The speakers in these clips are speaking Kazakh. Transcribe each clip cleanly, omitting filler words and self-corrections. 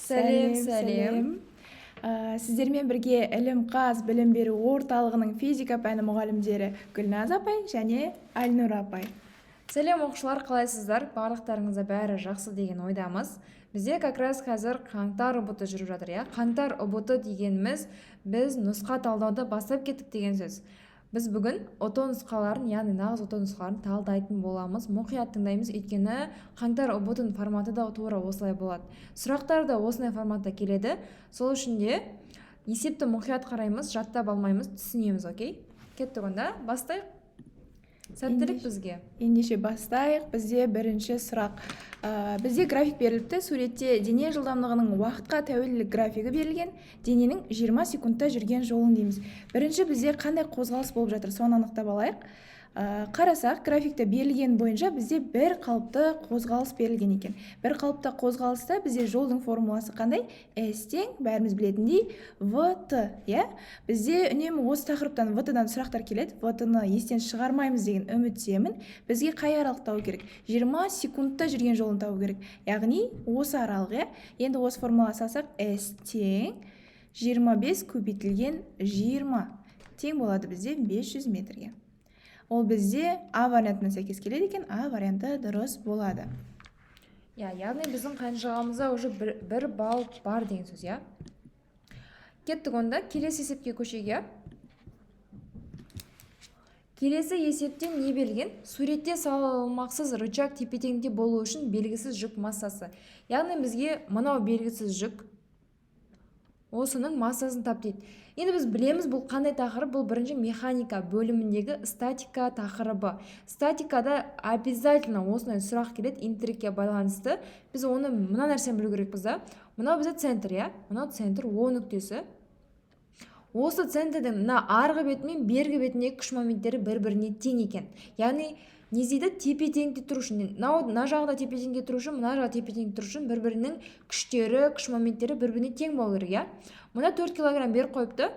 Сәлем, сәлем. Сіздермен бірге Ілімқаз білім беру орталығының физика пәні мұғалімдері Гүлназ апай және Айнұр апай. Сәлем, оқушылар, қалайсыздар? Барлықтарыңызда бәрі жақсы деген ойдамыз. Бізде как раз қазір қаңтар ҰБТ жүріп жатыр, иә? Қаңтар ҰБТ дегеніміз біз нұсқа талдауды бастап кеттік деген сөз. Біз бүгін ҰТО нұсқаларын, яғни нағыз ҰТО нұсқаларын талдайтын боламыз. Мұқият тыңдаймыз, өйткені қаңтар ҰБТ-ның форматы да тура осылай болады. Сұрақтар да осындай форматта келеді. Сол үшін де есепті мұқият қараймыз, жаттап алмаймыз, түсінеміз, окей? Кеттік онда, бастайық. Сәттілік бізге. Ендеше бастайық. Бізде бірінші сұрақ. Бізде график беріліпті. Суретте дене жылдамдығының уақытқа тәуелділік графигі берілген. Дененің 20 секундта жүрген жолын дейміз. Бірінші бізде қандай қозғалыс болып жатыр, соны анықтап алайық. Қарасақ, графикте берілген бойынша бізде бір қалыпты қозғалыс берілген екен. Бір қалыпты қозғалыста бізде жолдың формуласы қандай? S тең, бәріміз білетіндей, VT, иә? Бізде үнемі осы тақырыптан VT-дан сұрақтар келеді. VT-ны естен шығармаймыз деген үміттемін. Бізге қай аралық табу керек? 20 секундта жүрген жолын табу керек. Яғни осы аралық, иә? Енді осы формулаға салсақ, S тең 25 көбейтілген 20 тең болады бізде 500 метрге. Ол бізде А вариантына сәйкес келеді екен, А варианты дұрыс болады. Иә, яғни біздің қанжығамызда уже бір балл бар деген сөз, иә? Кеттік онда, келесі есепке көшейік, иә? Келесі есепте не берілген? Суретте салмақсыз рычаг тепе-теңдікте болу үшін белгісіз жүк массасы. Яғни бізге мынау белгісіз жүк, осының массасын тап дейді. Енді біз білеміз, бұл қандай тақырып? Бұл бірінші механика бөліміндегі статика тақырыбы. Статикада обязательно осындай сұрақ келеді, интрикке байланысты. Біз оны мына нәрсені білу керекпіз да. Мынау бізде центр, иә? Мынау центр, О нүктесі. Осы центрдің мына арғы беті мен бергі бетіндегі күш моменттері бір-біріне тең екен. Яғни не дейді? Тепе-теңдікте тұру үшін, мына жағда тепе-теңдікте тұру үшін, мына жағда тепе-теңдікте тұру үшін бір-бірінің күштері, күш моменттері бір-біріне тең болу керек, иә? Мына 4 килограмм беріп қойыпты.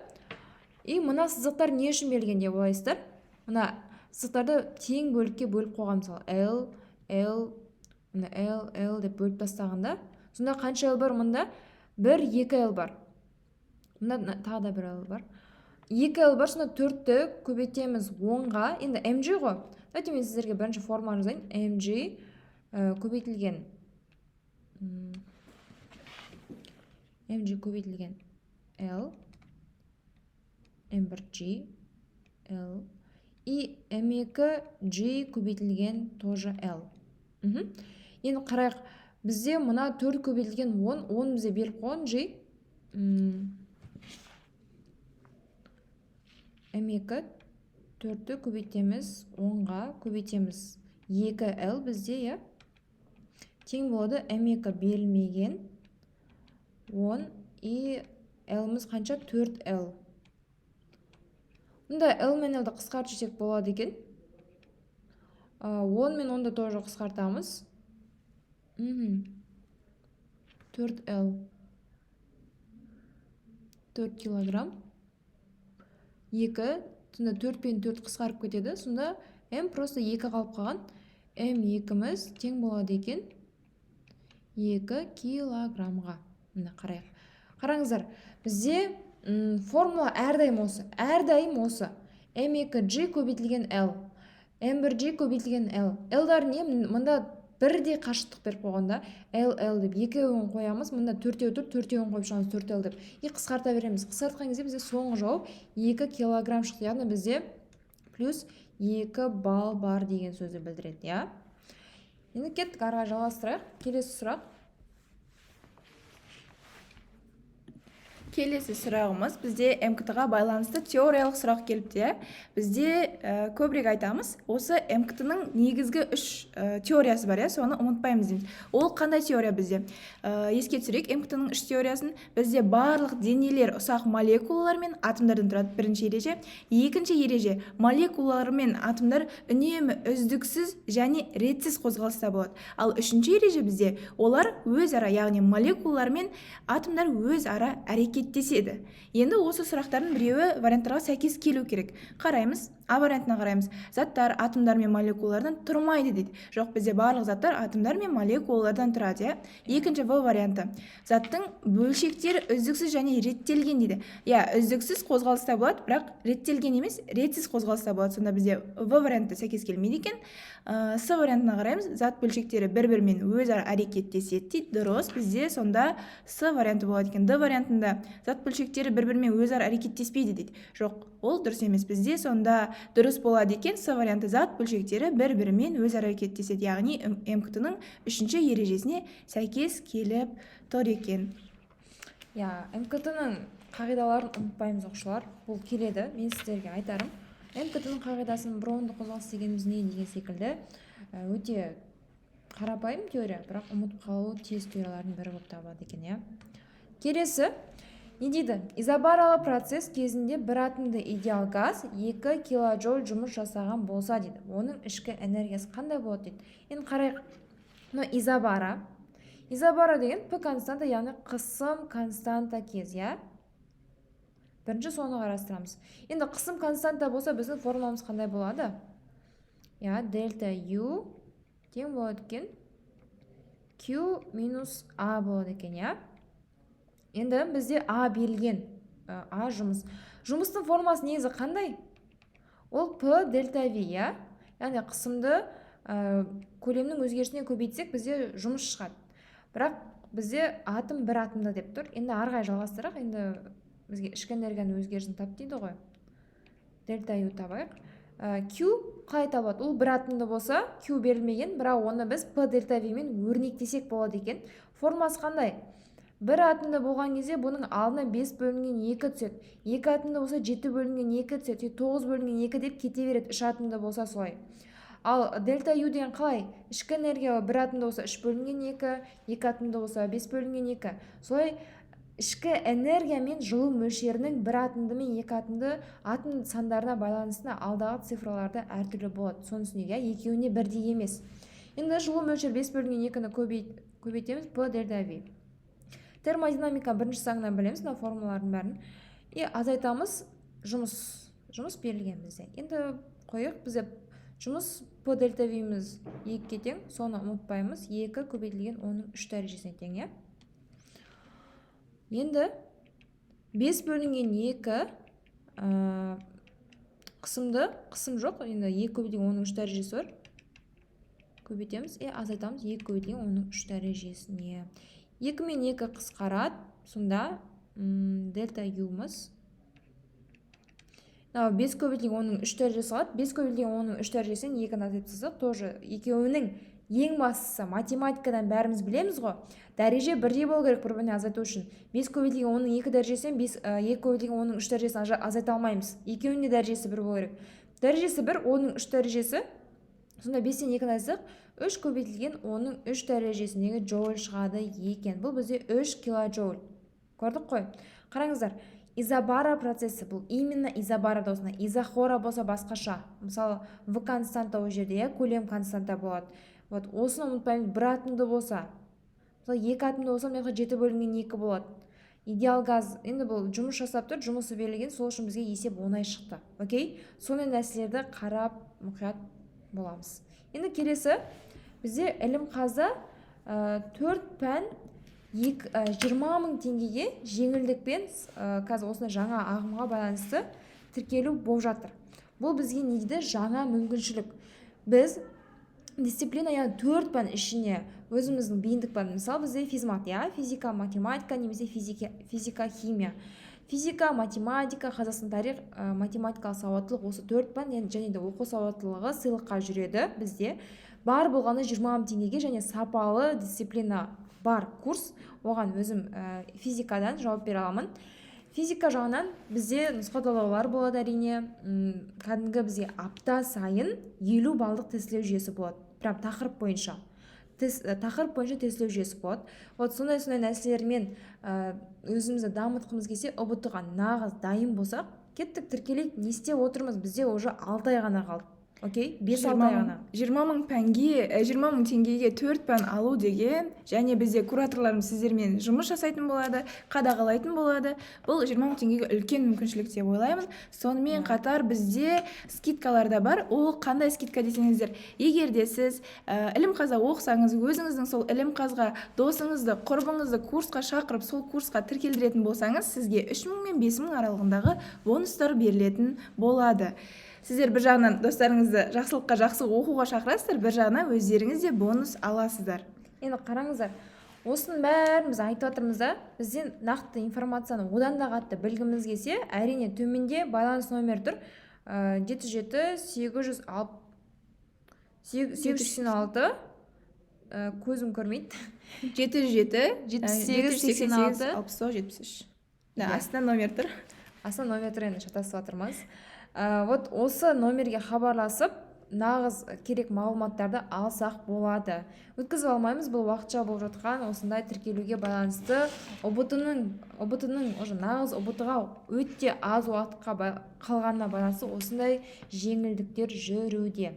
И мына сызықтар не үшін берілген деп ойлайсыздар? Мына сызықтарды тең бөлікке бөліп қойған, мысалы, L, L, мына L, L деп бөліп тастағанда, сонда қанша L бар мында? 1, 2 L бар. Мында тағы да бір L бар. 2 L бар, сонда 4-ті көбейтеміз 10-ға. Енді MG ғой. Давайте мен сіздерге бірінші формуланы жазайын. MG көбейтілген, MG көбейтілген L, M1G, L и M2G көбейтілген тоже L. Енді қарайық, бізде мына 4 көбейтілген 10, 10 бізде беріп қойған G. M2 4-ті көбейтеміз 10-ға, көбейтеміз 2 L бізде, иә? Тең болады M2 берілмеген 10 и L-іміз қанша? 4 L. Мұнда L мен L-ді қысқартып жіберсек болады екен. 10 мен 10-ды тоже қысқартамыз. 4 L. 4 килограмм. 2, сонда 4 пен 4 қысқарып кетеді. Сонда М просто 2 қалып қалған. М екіміз тең болады екен 2 килограммға. Міне қарайық. Қараңыздар, бізде формула әрдайым осы. Әрдайым осы. М екі G көбейтілген L. М бір G көбейтілген L. L-дар не? Мында бірдей қашықтық беріп қойғанда L, L деп екеуін қоямыз. Мында төртеу тұр, төртеуін қойып шығамыз, төрт L деп. И қысқарта береміз. Қысқартқан кезде бізде соңғы жауап 2 килограмм шықты. Яғни бізде плюс 2 балл бар деген сөзді білдіреді, иә? Енді кеттік, ары қарай жалғастырайық. Келесі сұрақ. Келесі сұрағымыз бізде МКТ-ға байланысты теориялық сұрақ келіпті, иә? Бізде көбірек айтамыз, осы МКТ-ның негізгі үш теориясы бар, иә? Соны ұмытпаймыз дейміз. Ол қандай теория бізде? Еске түсірейік МКТ-ның үш теориясын. Бізде барлық денелер ұсақ молекулалар мен атомдардан тұрады, бірінші ереже. Екінші ереже, молекулалар мен атомдар үнемі үздіксіз және ретсіз қозғалыста болады. Ал үшінші ереже бізде олар өзара, яғни молекулалар мен атомдар өзара әрекеттеседі Әрекеттеседі. Енді осы сұрақтардың біреуі варианттарға сәйкес келу керек. Қараймыз, А вариантына қараймыз. Заттар атомдар мен молекулалардан тұрмайды дейді. Жоқ, бізде барлық заттар атомдар мен молекулалардан тұрады, иә. Екінші, В варианты. Заттың бөлшектері үздіксіз және реттелген дейді. Иә, үздіксіз қозғалыста болады, бірақ реттелген емес, ретсіз қозғалыста болады. Сонда бізде В варианты сәйкес келмейді екен. С вариантына қараймыз. Зат бөлшектері бір-бірімен өзара әрекеттеседі дейді. Дұрыс, бізде сонда С варианты болады екен. Д вариантында зат бөлшектері бір-бірімен өзара әрекеттеспейді дейді. Жоқ, ол дұрыс емес. Бізде сонда дұрыс болады екен С варианты: зат бөлшектері бір-бірімен өзара әрекеттеседі, яғни МКТ-ның үшінші ережесіне сәйкес келіп тұр екен. Иә, МКТ-ның қағидаларын ұмытпаймыз, оқушылар. Бұл келеді, мен сіздерге айтарым. МКТ-ның қағидасын, броунды қозғалыс дегеніміз не деген секілді, өте қарапайым теория, бірақ ұмытып қалу тез теориялардың бірі болып табылады екен, иә. Келесі не дейді? Изобаралы процесс кезінде бір атомды идеал газ 2 килоджоуль жұмыс жасаған болса дейді, оның ішкі энергиясы қандай болады дейді. Енді қарайық. Мына изобара. Изобара деген П константа, яғни қысым константа кез, иә. Бірінші соны қарастырамыз. Енді қысым константа болса, біздің формуламыз қандай болады? Иә, дельта ю тең болады екен Q минус А болады екен, иә. Енді бізде А берілген, А жұмыс. Жұмыстың формасы негізі қандай? Ол П дельта В, иә. Яғни қысымды көлемнің өзгерісіне көбейтсек, бізде жұмыс шығады. Бірақ бізде атом бір атомда деп тұр. Енді ары қарай жалғастырайық. Енді бізге ішкі энергияның өзгерісін тап дейді ғой. Дельта ю табайық. Q қалай табылады? Ол бір атомды болса, Q берілмеген, бірақ оны біз П дельта В мен өрнектесек болады екен. Формасы қандай? Бір атомды болған кезде бұның алдына 5 бөлінген 2 түседі. Екі атомды болса, 7 бөлінген 2 түседі, 9 бөлінген 2 деп кете береді. Үш атомды болса, солай. Ал дельта ю деген қалай? Ішкі энергия бір атомды болса, 3 бөлінген 2, екі атомды болса, 5 бөлінген 2. Солай ішкі энергия мен жылу мөлшерінің бір атомды мен екі атомды атом сандарына байланысты алдағы цифрларда әртүрлі болады. Соның үстіне, иә, екеуіне бірдей емес. Енді жылу мөлшері 5 бөлінген 2-ні көбейтеміз, П дельта В. Термодинамика бірінші заңынан білеміз мына формулалардың бәрін. И азайтамыз жұмыс. Жұмыс берілген бізде. Енді қояйық, бізде жұмыс П дельта В-міз 2-ге тең, соны ұмытпаймыз. 2 көбейтілген оның 3 дәрежесіне тең, иә. Енді 5 бөлінген 2 қысымды, қысым жоқ, енді 2 көбейтілген оның 3 дәрежесі бар. Көбейтеміз и азайтамыз 2 көбейтілген оның 3 дәрежесіне. 2 мен 2 қысқарады, сонда дельта ю-мыз мынау 5 көбейтілген оның 3 дәрежесі қалады. 5 көбейтілген оның 3 дәрежесінен 2-ні азайтып тастасақ, тоже екеуінің, ең бастысы, математикадан бәріміз білеміз ғой, дәреже бірдей болу керек бір біріне азайту үшін. 5 көбейтілген оның 2 дәрежесінен 5, 2 көбейтілген оның 3 дәрежесін азайта алмаймыз. Екеуінің де дәрежесі бір болу керек. Дәрежесі бір, оның 3 дәрежесі. Сонда 5-тен 2-ні азайтсақ, 3 көбейтілген оның 3 дәрежесіндегі джоуль шығады екен. Бұл бізде 3 килоджоуль. Көрдік қой. Қараңыздар, изобара процесі бұл именно изобара осындай. Изохора болса, басқаша. Мысалы, В константа ол жерде, иә, көлем константа болады. Вот осыны ұмытпаймыз. Бір атомды болса, мысалы, екі атомды болса, мына жақта 7 бөлінген 2 болады. Идеал газ енді бұл жұмыс жасап тұр, жұмысы берілген, сол үшін бізге есеп оңай шықты. Окей, сондай нәрселерді қарап, мұқият боламыз. Енді келесі бізде ілімқазда төрт пән 20 000 теңгеге жеңілдікпен, қазір осындай жаңа ағымға байланысты тіркелу болып жатыр. Бұл бізге не дейді? Жаңа мүмкіншілік. Біз дисциплина, яғни төрт пән ішіне өзіміздің бейіндік пән, мысалы, бізде физмат, иә, физика, математика немесе физика, химия, физика, математика, Қазақстан тарих, математикалық сауаттылық, осы төрт пән және де оқу сауаттылығы сыйлыққа жүреді. Бізде бар болғаны 20 000 теңгеге және сапалы дисциплина бар курс. Оған өзім физикадан жауап бере аламын. Физика жағынан бізде нұсқа талдаулар болады, әрине. Кәдімгі бізге апта сайын 50 балдық тестілеу жүйесі болады, прям тақырып бойынша тест, тақырып бойынша тестілеу жүйесі болады. Вот сондай сондай нәрселермен өзімізді дамытқымыз келсе, ҰБТ ға нағыз дайын болсақ, кеттік, тіркелейік. Не істеп отырмыз? Бізде уже 6 ай ғана қалды. Окей, 5-6 ай ғана. 20 000 пәнге, 20 000 теңгеге төрт пән алу деген, және бізде кураторларымыз сіздермен жұмыс жасайтын болады, қадағалайтын болады. Бұл 20 000 теңгеге үлкен мүмкіншілік деп ойлаймын. Сонымен қатар бізде скидкалар да бар. Ол қандай скидка десеңіздер, егер де сіз Ілімқазда оқысаңыз, өзіңіздің сол Ілімқазға досыңызды, құрбыңызды курсқа шақырып, сол курсқа тіркелдіретін болсаңыз, сізге 3000 мен 5000 аралығындағы бонустар берілетін болады. Сіздер бір жағынан достарыңызды жақсылыққа, жақсы оқуға шақырасыздар, бір жағынан өздеріңіз де бонус аласыздар. Енді қараңыздар, осының бәрін біз айтып жатырмыз да, бізден нақты информацияны одан да қатты білгіміз келсе, әрине, төменде байланыс номері тұр: 77 886, көзім көрмейді. 707 78 86 69 73. Да, Иә. Астында номер тұр. Астында номер тұр, енді шатасып жатырмыз. Вот осы номерге хабарласып, нағыз керек мағлұматтарды алсақ болады. Өткізіп алмаймыз, бұл уақытша болып жатқан осындай тіркелуге байланысты ҰБТ-ның уже нағыз ҰБТ-ға өте аз уақытқа қалғанына байланысты осындай жеңілдіктер жүруде.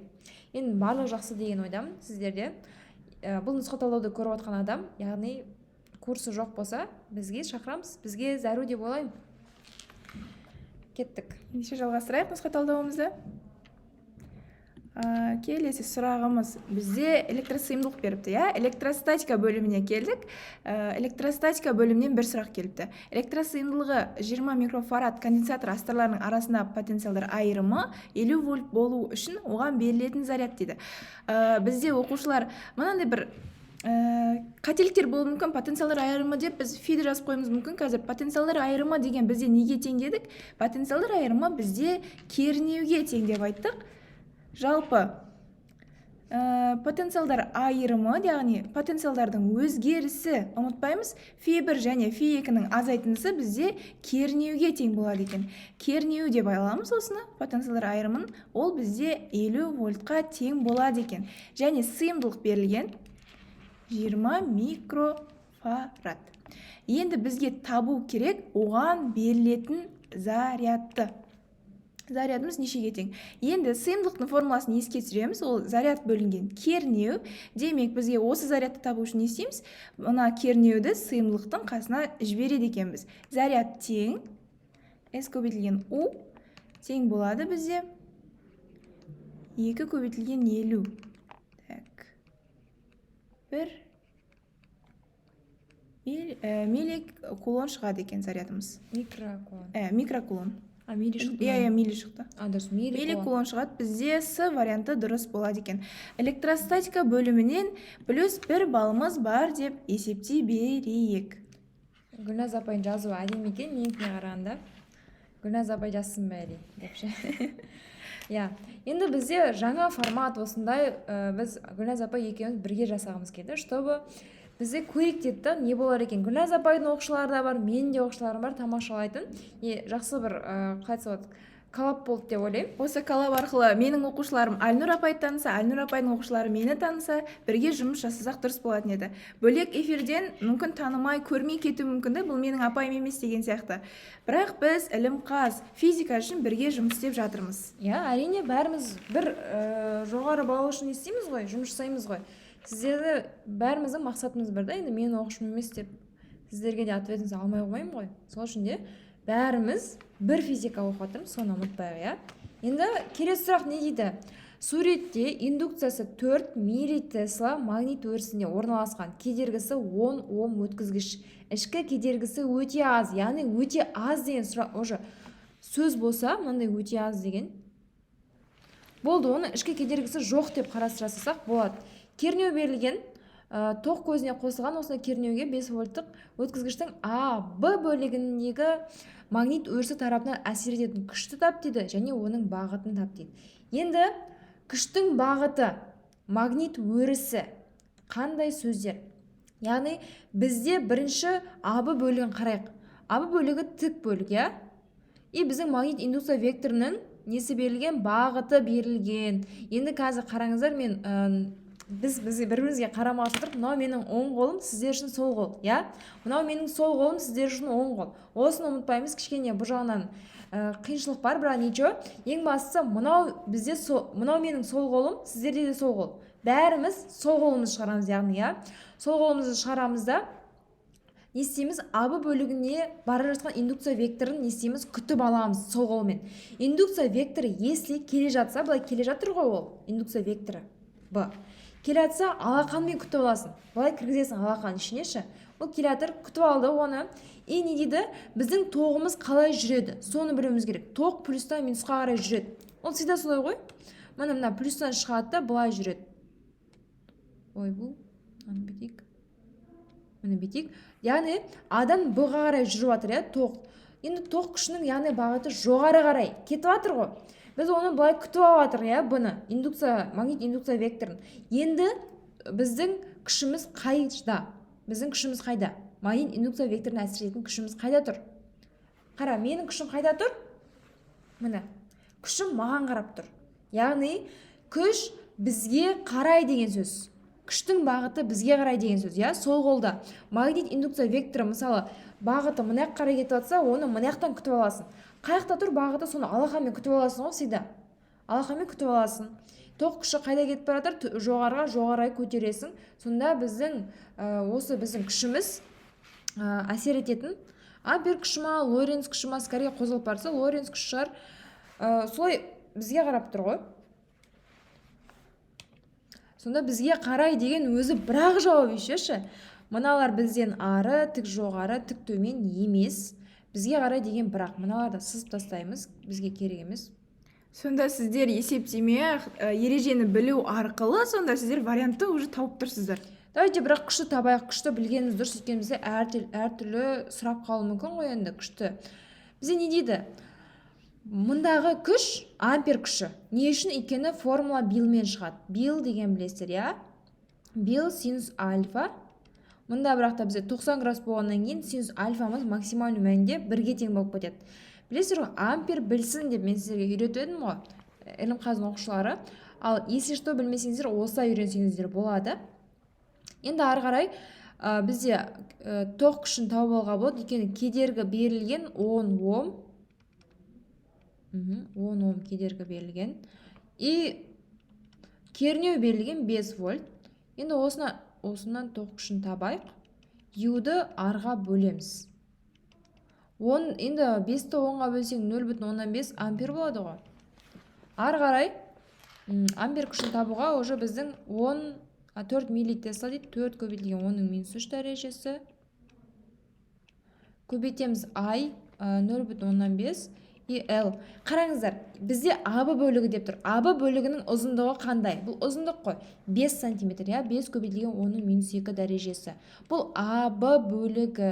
Енді барлығы жақсы деген ойдамын сіздерде. Бұл нұсқа талдауды көріп жатқан адам, яғни курсы жоқ болса, бізге шақырамыз, бізге зәру деп ойлаймын. Кеттік. Ендеше жалғастырайық нұсқа талдауымызды. Келесі сұрағымыз: бізде электросыйымдылық беріпті, иә. Электростатика бөліміне келдік. Электростатика бөлімінен бір сұрақ келіпті: электросыйымдылығы 20 микрофарад конденсатор астарларының арасындағы потенциалдар айырымы 50 вольт болу үшін оған берілетін заряд дейді. Бізде, оқушылар, мынандай бір қателіктер болуы мүмкін. Потенциалдар айырымы деп біз фиді жазып қоюымыз мүмкін. Қазір потенциалдар айырымы деген бізде неге тең дедік? Потенциалдар айырымы бізде кернеуге тең деп айттық. Жалпы потенциалдар айырымы, яғни потенциалдардың өзгерісі, ұмытпаймыз, фи 1 және фи 2-нің азайтындысы бізде кернеуге тең болады екен. Кернеу деп аламыз осыны, потенциалдар айырымын. Ол бізде 50 вольтқа тең болады екен. Және сыйымдылық берілген 20 микрофарад. Енді бізге табу керек оған берілетін зарядты. Зарядымыз нешеге тең? Енді сыйымдылықтың формуласын еске түсіреміз: ол заряд бөлінген кернеу. Демек, бізге осы зарядты табу үшін не істейміз? Мына кернеуді сыйымдылықтың қасына жібереді екенбіз. Заряд тең S көбейтілген U, тең болады бізде 2 көбейтілген 50. Так, бір милли кулон шығады екен зарядымыз. Микрокулон. Микрокулон. А, милли шықты. Иә, милли шықты. А, дұрыс, милли. Милли шығады бізде. С варианты дұрыс болады екен. Электростатика бөлімінен плюс 1 балымыз бар деп есептей берейік. Гүлназ апайдың жазуы әдемі екен менікіне қарағанда. Гүлназ апай жазсын бәрі деп ше. Иә, енді бізде жаңа формат осындай. Біз Гүлназ апай екеуміз бірге жасағымыз келді, чтобы бізде көрейік деді да, не болар екен. Гүлназ апайдың оқушылары да бар, менің де оқушыларым бар тамашалайтын. И жақсы бір, қалай айтса болады, коллаб болды деп ойлаймын. Осы коллаб арқылы менің оқушыларым Әлнұр апайды таныса, Әлнұр апайдың оқушылары мені таныса, бірге жұмыс жасасақ, дұрыс болатын еді. Бөлек эфирден мүмкін танымай, көрмей кетуі мүмкін да, бұл менің апайым емес деген сияқты. Бірақ біз Ілімқаз физика үшін бірге жұмыс істеп жатырмыз. Иә, әрине, бәріміз бір жоғары балл үшін не істейміз ғой, жұмыс жасаймыз ғой. Сіздерді, бәріміздің мақсатымыз бір да. Енді менің оқушым емес деп сіздерге де ответственность алмай қоймаймын ғой. Сол үшін де бәріміз бір физика оқып жатырмыз, соны ұмытпайық, иә. Енді келесі сұрақ не дейді? Суретте индукциясы 4 миллитесла магнит өрісінде орналасқан кедергісі 10 ом өткізгіш, ішкі кедергісі өте аз. Яғни өте аз деген сұрақ уже сөз болса, мынандай өте аз деген болды, оның ішкі кедергісі жоқ деп қарастыра салсақ болады. Кернеу берілген, тоқ көзіне қосылған осындай кернеуге 5 вольттық өткізгіштің А Б бөлігіндегі магнит өрісі тарапынан әсер ететін күшті тап дейді және оның бағытын тап дейді. Енді күштің бағыты, магнит өрісі қандай сөздер? Яғни бізде бірінші АБ бөлігін қарайық. АБ бөлігі тік бөлік, иә. И біздің магнит индукция векторының несі берілген? Бағыты берілген. Енді қазір қараңыздар, мен Біз бір-бірімізге қарама-қарсы тұрып, мынау менің оң қолым, сіздер үшін сол қол, иә? Мынау менің сол қолым, сіздер үшін оң қол. Осыны ұмытпаймыз, кішкене бұл жағынан қиыншылық бар, бірақ ничего. Ең бастысы мынау бізде сол, мынау менің сол қолым, сіздерде де сол қол. Бәріміз сол қолымызды шығарамыз, яғни, иә? Сол қолымызды шығарамыз да, не істейміз? АБ бөлігіне бара жатқан индукция векторын не істейміз? Күтіп аламыз сол қолмен. Индукция векторы если келе жатса, былай келе жатыр ғой ол, индукция векторы Б. Келе жатса, алақанмен күтіп аласың. Былай кіргізесің алақанның ішіне ше. Ол келе жатыр, күтіп алды оны. И не дейді? Біздің тоғымыз қалай жүреді? Соны білуіміз керек. Тоқ плюстан минусқа қарай жүреді. Ол всегда солай ғой. Міне, мына плюстан шығады да, былай жүреді. Ой, бұл мынаны бүйтейік. Міне, бүйтейік. Яғни А-дан Б-ға қарай жүріп жатыр, иә, тоқ. Енді тоқ күшінің, яғни, бағыты жоғары қарай кетіп жатыр ғой. Біз оны былай күтіп алып жатыр, иә, бұны. Индукция, магнит индукция векторын. Енді біздің күшіміз қайда? Біздің күшіміз қайда? Магнит индукция векторына әсер ететін күшіміз қайда тұр? Қара, менің күшім қайда тұр? Міне, күшім маған қарап тұр. Яғни күш бізге қарай деген сөз. Күштің бағыты бізге қарай деген сөз, иә, сол қолда. Магнит индукция векторы, мысалы, бағыты мына жаққа қарай кетіп жатса, оны мына жақтан күтіп аласың. Қай жақта тұр бағыты, соны алақанмен күтіп аласың ғой всегда. Алақанмен күтіп аласың. Тоқ күші қайда кетіп бара жатыр? Жоғарыға, жоғары көтересің. Сонда біздің осы біздің күшіміз әсер ететін ампер күші ма, лоренц күші ма, скорее қозғалып бара жатса, лоренц күші шығар. Солай бізге қарап тұр ғой. Сонда бізге қарай деген өзі бір-ақ жауап еще ше. Мыналар бізден ары, тік жоғары, тік төмен емес. Бізге қарай деген бірақ. Мыналарды сызып тастаймыз, бізге керек емес. Сонда сіздер есептемей ақ, ережені білу арқылы сонда сіздер вариантты уже тауып тұрсыздар. Давайте бірақ күшті табайық. Күшті білгеніміз дұрыс, өйткені бізде әртүрлі сұрап қалуы мүмкін ғой енді күшті. Бізде не дейді? Мұндағы күш ампер күші. Не үшін? Өйткені формула билмен шығады. Бил деген білесіздер, иә? Бил синус альфа. Мұнда бірақ та бізде 90 градус болғаннан кейін синус альфамыз максимальный мәнінде бірге тең болып кетеді. Білесіздер ғой, ампер білсін деп мен сіздерге үйретіп едім ғой, ілімқаздың оқушылары. Ал если что білмесеңіздер, осылай үйренсеңіздер болады. Енді ары қарай бізде тоқ күшін тауып алуға болады, өйткені кедергі берілген 10 ом. 10 ом кедергі берілген. И кернеу берілген 5 вольт. Енді осынан тоқ күшін табайық. Ю-ды арға бөлеміз. 10, енді 5-ті 10-ға бөлсең 0,5 ампер болады ғой. Ары қарай ампер күшін табуға уже біздің 10, 4 миллитесла дейді, 4 көбейтілген 10-ның минус 3 дәрежесі. Көбейтеміз I 0,5 и L. Қараңыздар, бізде АБ бөлігі деп тұр. АБ бөлігінің ұзындығы қандай? Бұл ұзындық қой. 5 сантиметр, иә? 5 көбейтілген 10-ның минус 2 дәрежесі. Бұл АБ бөлігі.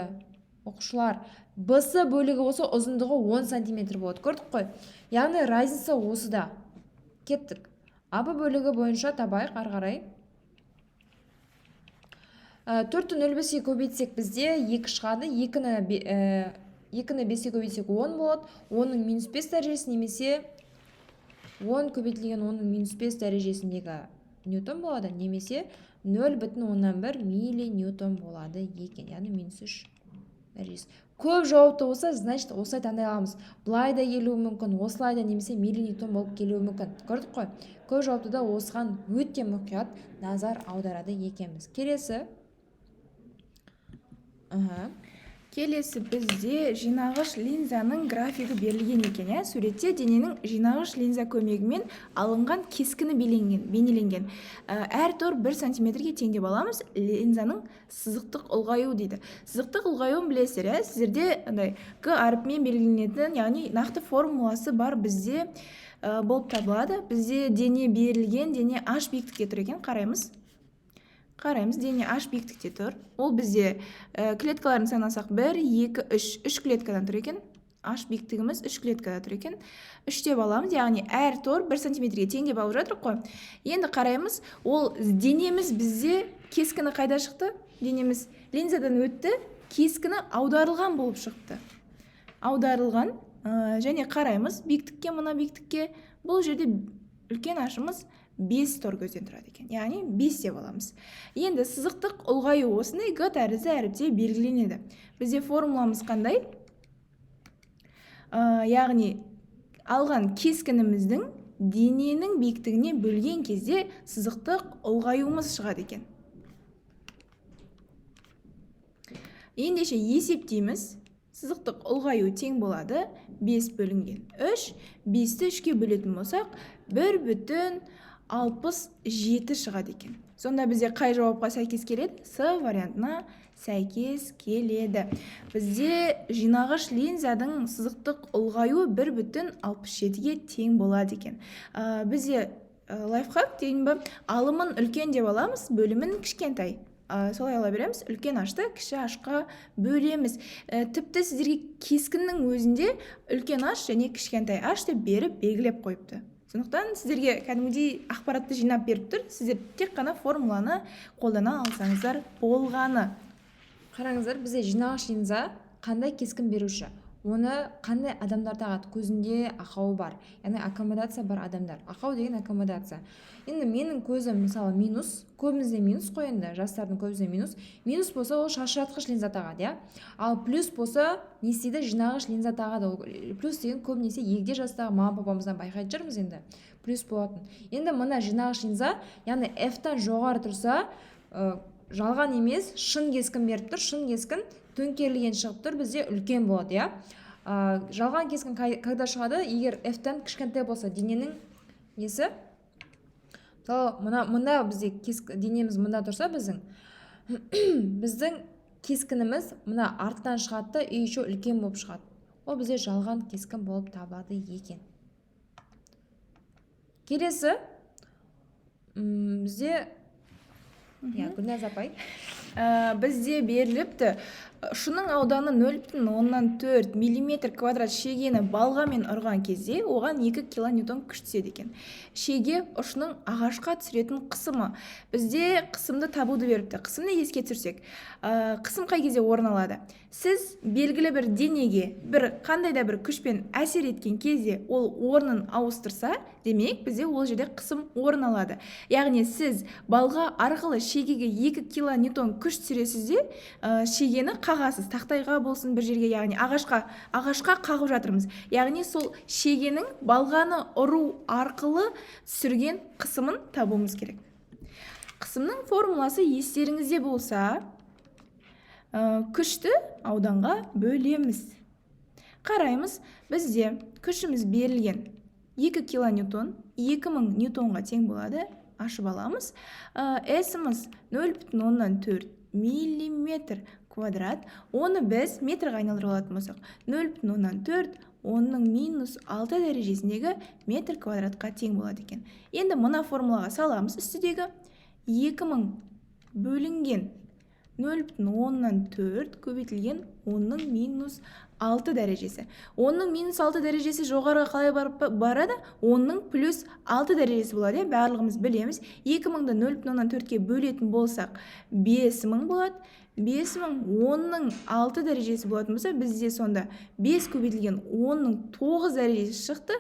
Оқушылар, БС бөлігі болса, ұзындығы 10 сантиметр болады. Көрдік қой. Яғни разница осыда. Кеттік. АБ бөлігі бойынша табайық ары қарай. 4-ті 0,5-ге көбейтсек, бізде 2 шығады. 2-ні 5-ге көбейтсек 10 болады. 10-ның минус 5 дәрежесі немесе 10 көбейтілген 10-ның минус 5 дәрежесіндегі ньютон болады, немесе 0,1 милли ньютон болады екен, яғни минус 3 дәрежесі. Көп жауапты болса, значит, осылай таңдай аламыз. Былай да келуі мүмкін, осылай да, немесе милли ньютон болып келуі мүмкін. Көрдік қой. Көп жауапты да осыған өте мұқият назар аударады екенбіз. Келесі. Аха. Келесі бізде жинағыш линзаның графигі берілген екен, иә. Суретте дененің жинағыш линза көмегімен алынған кескіні бейнеленген. Әр тор 1 сантиметрге тең деп аламыз. Линзаның сызықтық ұлғаюы дейді. Сызықтық ұлғаюын білесіздер, иә? Сіздерде андай Г әрпімен белгіленетін, яғни нақты формуласы бар бізде болып табылады. Бізде дене берілген, дене H биіктікте тұр екен, қараймыз. Қараймыз, дене H биіктікте тұр. Ол бізде клеткаларын санасақ 1, 2, 3, 3 клеткадан тұр екен. H биіктігіміз 3 клеткада тұр екен. 3 деп аламыз, яғни әр тор 1 сантиметрге тең деп алып жатырық қой. Енді қараймыз, ол денеміз бізде кескіні қайда шықты? Денеміз линзадан өтті, кескіні аударылған болып шықты. Аударылған, және қараймыз биіктікке, мына биіктікке. Бұл жерде үлкен ашымыз 5 тор көзден тұрады екен, яғни 5 деп аламыз. Енді сызықтық ұлғаю осындай Г тәрізді әріпте белгіленеді. Бізде формуламыз қандай? Яғни алған кескініміздің дененің биіктігіне бөлген кезде сызықтық ұлғаюымыз шығады екен. Ендеше есептейміз. Сызықтық ұлғаю тең болады 5 бөлінген 3. 5-ті 3-ке бөлетін болсақ, 1,67 шығады екен. Сонда бізде қай жауапқа сәйкес келеді? С вариантына сәйкес келеді. Бізде жинағыш линзаның сызықтық ұлғаюы 1,67-ге тең болады екен. Бізде лайфхак дейін бе, алымын үлкен деп аламыз, бөлімін кішкентай. Солай ала береміз, үлкен ашты кіші ашқа бөлеміз. Тіпті сіздерге кескіннің өзінде үлкен аш және кішкентай аш деп беріп белгілеп қойыпты. Сондықтан сіздерге кәдімгідей ақпаратты жинап беріп тұр. Сіздер тек қана формуланы қолдана алсаңыздар болғаны. Қараңыздар, бізде жинағыш линза қандай кескін беруші? Оны қандай адамдар тағады? Көзінде ақауы бар, яғни аккомодация бар адамдар. Ақау деген аккомодация. Енді менің көзім мысалы минус, көбімізде минус қой енді, жастардың көбісінде минус. Минус болса ол шашыратқыш линза тағады, иә. Ал плюс болса не істейді? Жинағыш линза тағады. Ол плюс деген көбінесе егде жастағы мама папамыздан байқайтын шығармыз енді. Плюс болатын. Енді мына жинағыш линза, яғни F-тан жоғары тұрса, жалған емес, шын кескін беріп тұр, шын кескін төңкерілген шығып тұр, бізде үлкен болады, иә. Жалған кескін когда шығады? Егер F-тан кішкентай болса, дененің несі? Мысалы, мына бізде денеміз мында тұрса, біздің кескініміз мына арттан шығады да, и еще үлкен болып шығады. Ол бізде жалған кескін болып табылады екен. Келесі, бізде иә, Гүлназ апай. Бізде беріліпті ұшының ауданы 0,4 миллиметр квадрат шегені балғамен ұрған кезде оған 2 килоньютон күш түседі екен. Шеге ұшының ағашқа түсіретін қысымы. Бізде қысымды табуды беріпті. Қысымды еске түсірсек, қысым қай кезде орын алады? Сіз белгілі бір денеге бір қандай да бір күшпен әсер еткен кезде ол орнын ауыстырса, демек бізде ол жерде қысым орын алады. Яғни сіз балға арқылы шегеге 2 килоньютон күш түсіресіз де, шегені қағасыз, тақтайға болсын бір жерге, яғни ағашқа қағып жатырмыз. Яғни сол шегенің балғаны ұру арқылы түсірген қысымын табуымыз керек. Қысымның формуласы естеріңізде болса, күшті ауданға бөлеміз. Қараймыз, бізде күшіміз берілген 2 килоньютон 2000 ньютонға тең болады. Ашып аламыз. S-іміз 0,4 миллиметр квадрат. Оны біз метрға айналдырып алатын болсақ, 0,4 оның минус 6 дәрежесіндегі метр квадратқа тең болады екен. Енді мына формулаға саламыз үстідегі 2000 бөлінген 0,4 көбейтілген оның минус 6 дәрежесі. Оның минус 6 дәрежесі жоғарыға қалай барады? Оның плюс 6 дәрежесі болады, барлығымыз білеміз. 2000-ды 0,4-ке бөлетін болсақ, 5000 болады. 5000 оның 6 дәрежесі болатын болса, бізде сонда 5 көбейтілген оның 9 дәрежесі шықты.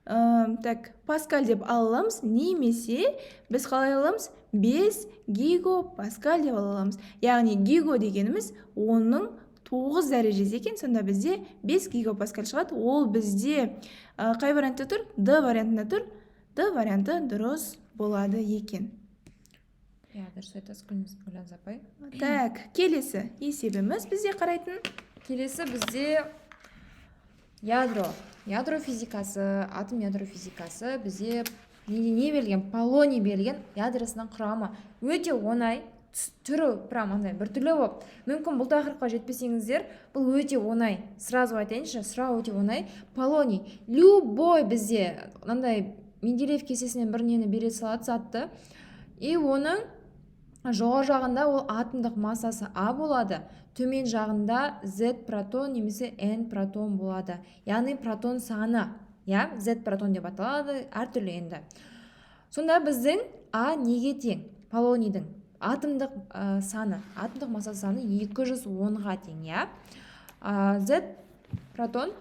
Так, паскаль деп ала аламыз, немесе біз қалай аламыз? 5 гигопаскаль деп ала аламыз. Яғни гиго дегеніміз оның 9 дәрежесі екен, сонда бізде 5 гигопаскаль шығады. Ол бізде қай вариантта тұр? Д вариантында тұр. Д варианты дұрыс болады екен. Иә, дұрыс айтасыз, Гүлназ апай. Так, келесі есебіміз бізде қарайтын. Келесі бізде ядро. Ядро физикасы, атом ядро физикасы бізде не берілген? Полоний берілген, ядросының құрамы. Өте оңай, түрі прям андай біртүрлі болып. Мүмкін бұл тақырыпқа жетпесеңіздер, бұл өте оңай. Сразу айтайыншы, сұрау өте оңай. Полоний. Любой бізде мынандай Менделеев кестесінен бір нені бере салады затты. И оның жоғары жағында ол атомдық массасы А болады, төмен жағында Z протон немесе N протон болады. Яғни протон саны, иә, Z протон деп аталады, әртүрлі енді. Сонда біздің А неге тең? Полонийдің атомдық саны, атомдық масса саны 210-ға тең, иә. Z протон,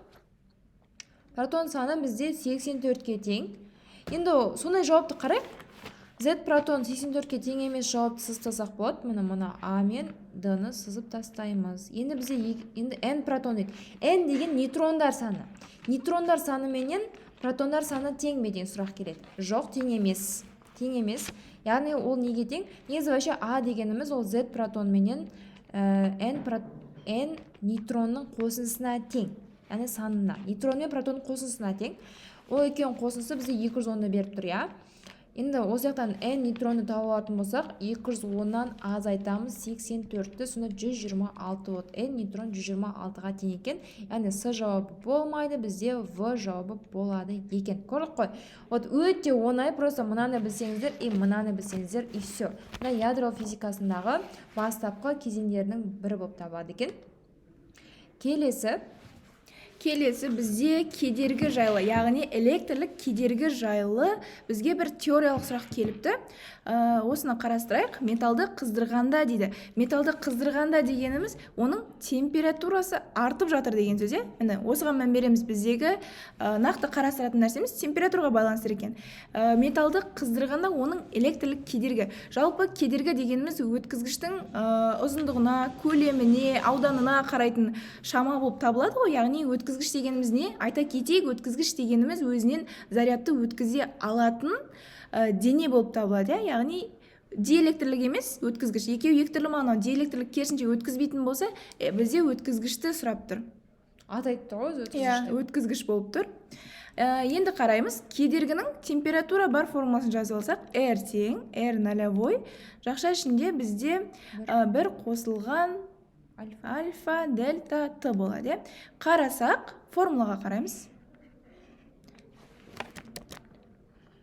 протон саны бізде 84-ке тең. Енді сондай жауапты қарайық. Z протон 84-ке тең емес жауапты сызып тастасақ болады. Міне, мына А мен Д-ны сызып тастаймыз. Енді бізде енді N протон дейді. N деген нейтрондар саны. Нейтрондар саны менен протондар саны тең бе деген сұрақ келеді. Жоқ, тең емес. Тең емес. Яғни ол неге тең? Негізі вообще А дегеніміз ол Z протон менен N нейтронның қосындысына тең. Яғни санына. Нейтрон мен протонның қосындысына тең. Ол екеуінің қосындысы бізде 210-ды беріп тұр, иә? Енді осы жақтан N нейтронды тауып алатын болсақ, 210-нан азайтамыз 84-ті, сонда 126 болады. N нейтрон 126-ға тең екен. Яғни С жауабы болмайды, бізде В жауабы болады екен. Көрдік қой. Вот өте оңай, просто мынаны білсеңіздер и мынаны білсеңіздер, и все. Мына ядро физикасындағы бастапқы кезеңдерінің бірі болып табылады екен. Келесі. Келесі бізде кедергі жайлы, яғни электрлік кедергі жайлы бізге бір теориялық сұрақ келіпті. Осыны қарастырайық. Металды қыздырғанда дейді. Металды қыздырғанда дегеніміз оның температурасы артып жатыр деген сөз, иә? Міне, осыған мән береміз. Біздегі нақты қарастыратын нәрсеміз температураға байланысты екен. Металды қыздырғанда оның электрлік кедергі. Жалпы кедергі дегеніміз өткізгіштің ұзындығына, көлеміне, ауданына қарайтын шама болып табылады ғой. Яғни өткізгіш дегеніміз не? Айта кетейік, өткізгіш дегеніміз өзінен зарядты өткізе алатын дене болып табылады, иә? Яғни диэлектрлік емес, өткізгіш. Екеуі екі түрлі мағына. Диэлектрлік керісінше өткізбейтін болса, бізде өткізгішті сұрап тұр. Аты айтты ғой өзі, Иә, өткізгішті. өткізгіш болып тұр. Енді қараймыз, кедергінің температура бар формуласын жазып алсақ, R тең R нолевой, жақша ішінде бізде бір қосылған Альфа. альфа дельта Т болады, иә? Қарасақ, формулаға қараймыз.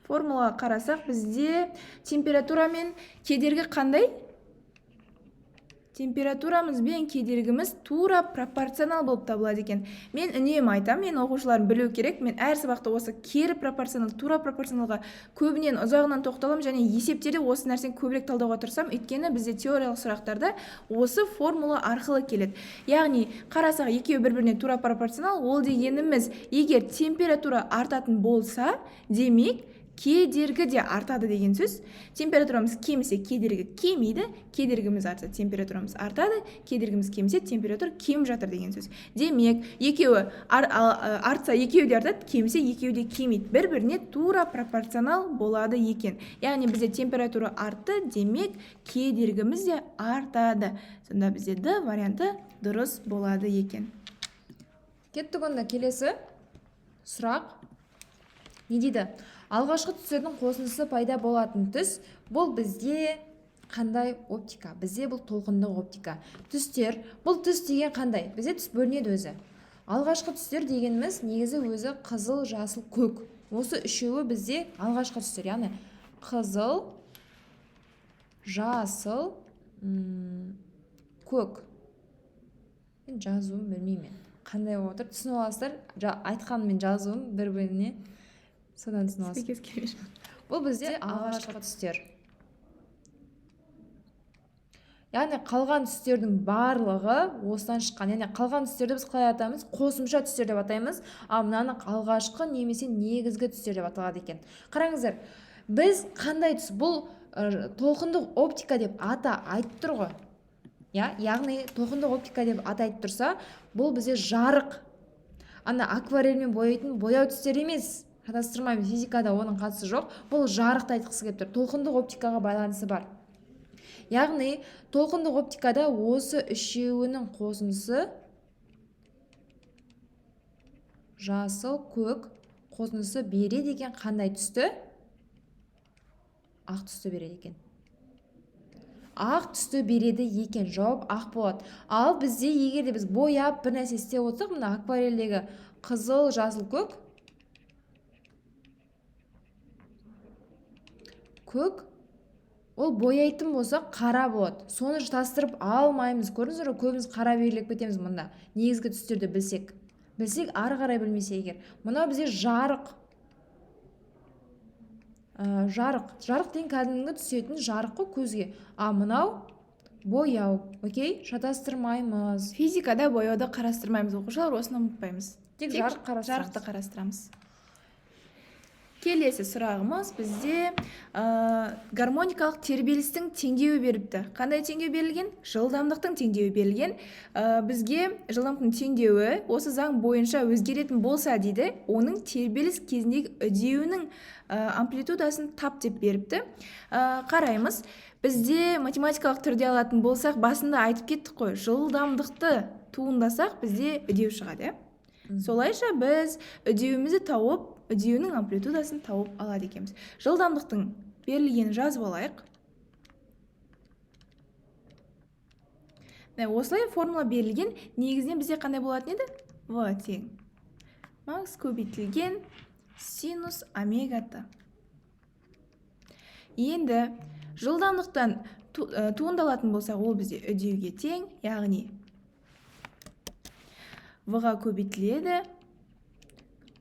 Формулаға қарасақ, бізде температура мен кедергі қандай? Температурамыз бен кедергіміз тура пропорционал болып табылады екен. Мен үнемі айтамын, мен оқушыларым білу керек, мен әр сабақта осы кері пропорционал, тура пропорционалға көбінен ұзағынан тоқталамын және есептерде осы нәрсені көбірек талдауға тырысамын, өйткені бізде теориялық сұрақтарда осы формула арқылы келеді. Яғни қарасақ, екеуі бір-біріне тура пропорционал, ол дегеніміз, егер температура артатын болса, демек кедергі де артады деген сөз. Температурамыз кемісе, кедергі кемиді, кедергіміз артса, температурамыз артады, кедергіміз кемісе, температура кеміп жатыр деген сөз. Демек, екеуі артса, екеуі де артады, кемісе, екеуі де кемиді. Бір-біріне тура пропорционал болады екен. Яғни бізде температура артты, демек кедергіміз де артады. Сонда бізде Д варианты дұрыс болады екен. Кеттік онда келесі сұрақ. Не дейді? Алғашқы түстердің қосындысы пайда болатын түс, бұл бізде қандай оптика? Бізде бұл толқындық оптика. Түстер, бұл түс деген қандай? Бізде түс бөлінеді өзі. Алғашқы түстер дегеніміз негізі өзі қызыл, жасыл, көк. Осы үшеуі бізде алғашқы түстер, яғни қызыл, жасыл, көк. Мен жазуын білмеймін. Қандай болып отыр? Түсініп аласыздар. Айтқаным мен жазуым бір-біріне содан түсініп аласыз. Сәйкес келмей жатыр. Бұл бізде алғашқы түстер. Яғни қалған түстердің барлығы осыдан шыққан. Яғни қалған түстерді біз қалай атаймыз? Қосымша түстер деп атаймыз. Ал мынаны алғашқы немесе негізгі түстер деп аталады екен. Қараңыздар, біз қандай түс? Бұл толқындық оптика деп ата айтып тұр ғой. Я, яғни толқындық оптика деп ата айтып тұрса, бұл бізде жарық. Ана акварельмен бояйтын бояу түстер емес. Шатастырмаймыз, физикада оның қатысы жоқ. Бұл жарықты айтқысы келіп тұр. Толқындық оптикаға байланысы бар. Яғни толқындық оптикада осы үшеуінің қосындысы жасыл, көк қосындысы береді екен қандай түсті? Ақ түсті береді екен. Ақ түсті береді екен. Жауап ақ болады. Ал бізде егер де біз бояп бір нәрсе істеп отырсақ, мына акварельдегі қызыл, жасыл, көк, көк, ол бояйтын болса қара болады. Соны шатастырып алмаймыз. Көрдіңіздер ғой, көбіміз қара белгілеп кетеміз мұнда. Негізгі түстерді білсек. Білсек, ары қарай білмесе егер. Мынау бізде жарық. Жарық. Жарық деген кәдімгі түсетін жарық қой көзге. А мынау бояу. Окей? Шатастырмаймыз. Физикада бояуды қарастырмаймыз, оқушылар, осыны ұмытпаймыз. Тек Тек жарық қарастырамыз. Жарықты қарастырамыз. Келесі сұрағымыз бізде гармоникалық тербелістің теңдеуі беріпті. Қандай теңдеу берілген? Жылдамдықтың теңдеуі берілген. Бізге жылдамдықтың теңдеуі осы заң бойынша өзгеретін болса дейді, оның тербеліс кезіндегі үдеуінің амплитудасын тап деп беріпті. Қараймыз. Бізде математикалық түрде алатын болсақ, басында айтып кеттік қой, жылдамдықты туындасақ, бізде үдеу шығады, иә? Солайша біз үдеуімізді тауып, үдеуінің амплитудасын тауып алады екенбіз. Жылдамдықтың берілгенін жазып алайық. Міне, осылай формула берілген. Негізінен бізде қандай болатын еді? В тең макс көбейтілген синус омега т. Енді жылдамдықтан туындалатын болсақ, ол бізде үдеуге тең, яғни в-ға көбейтіледі,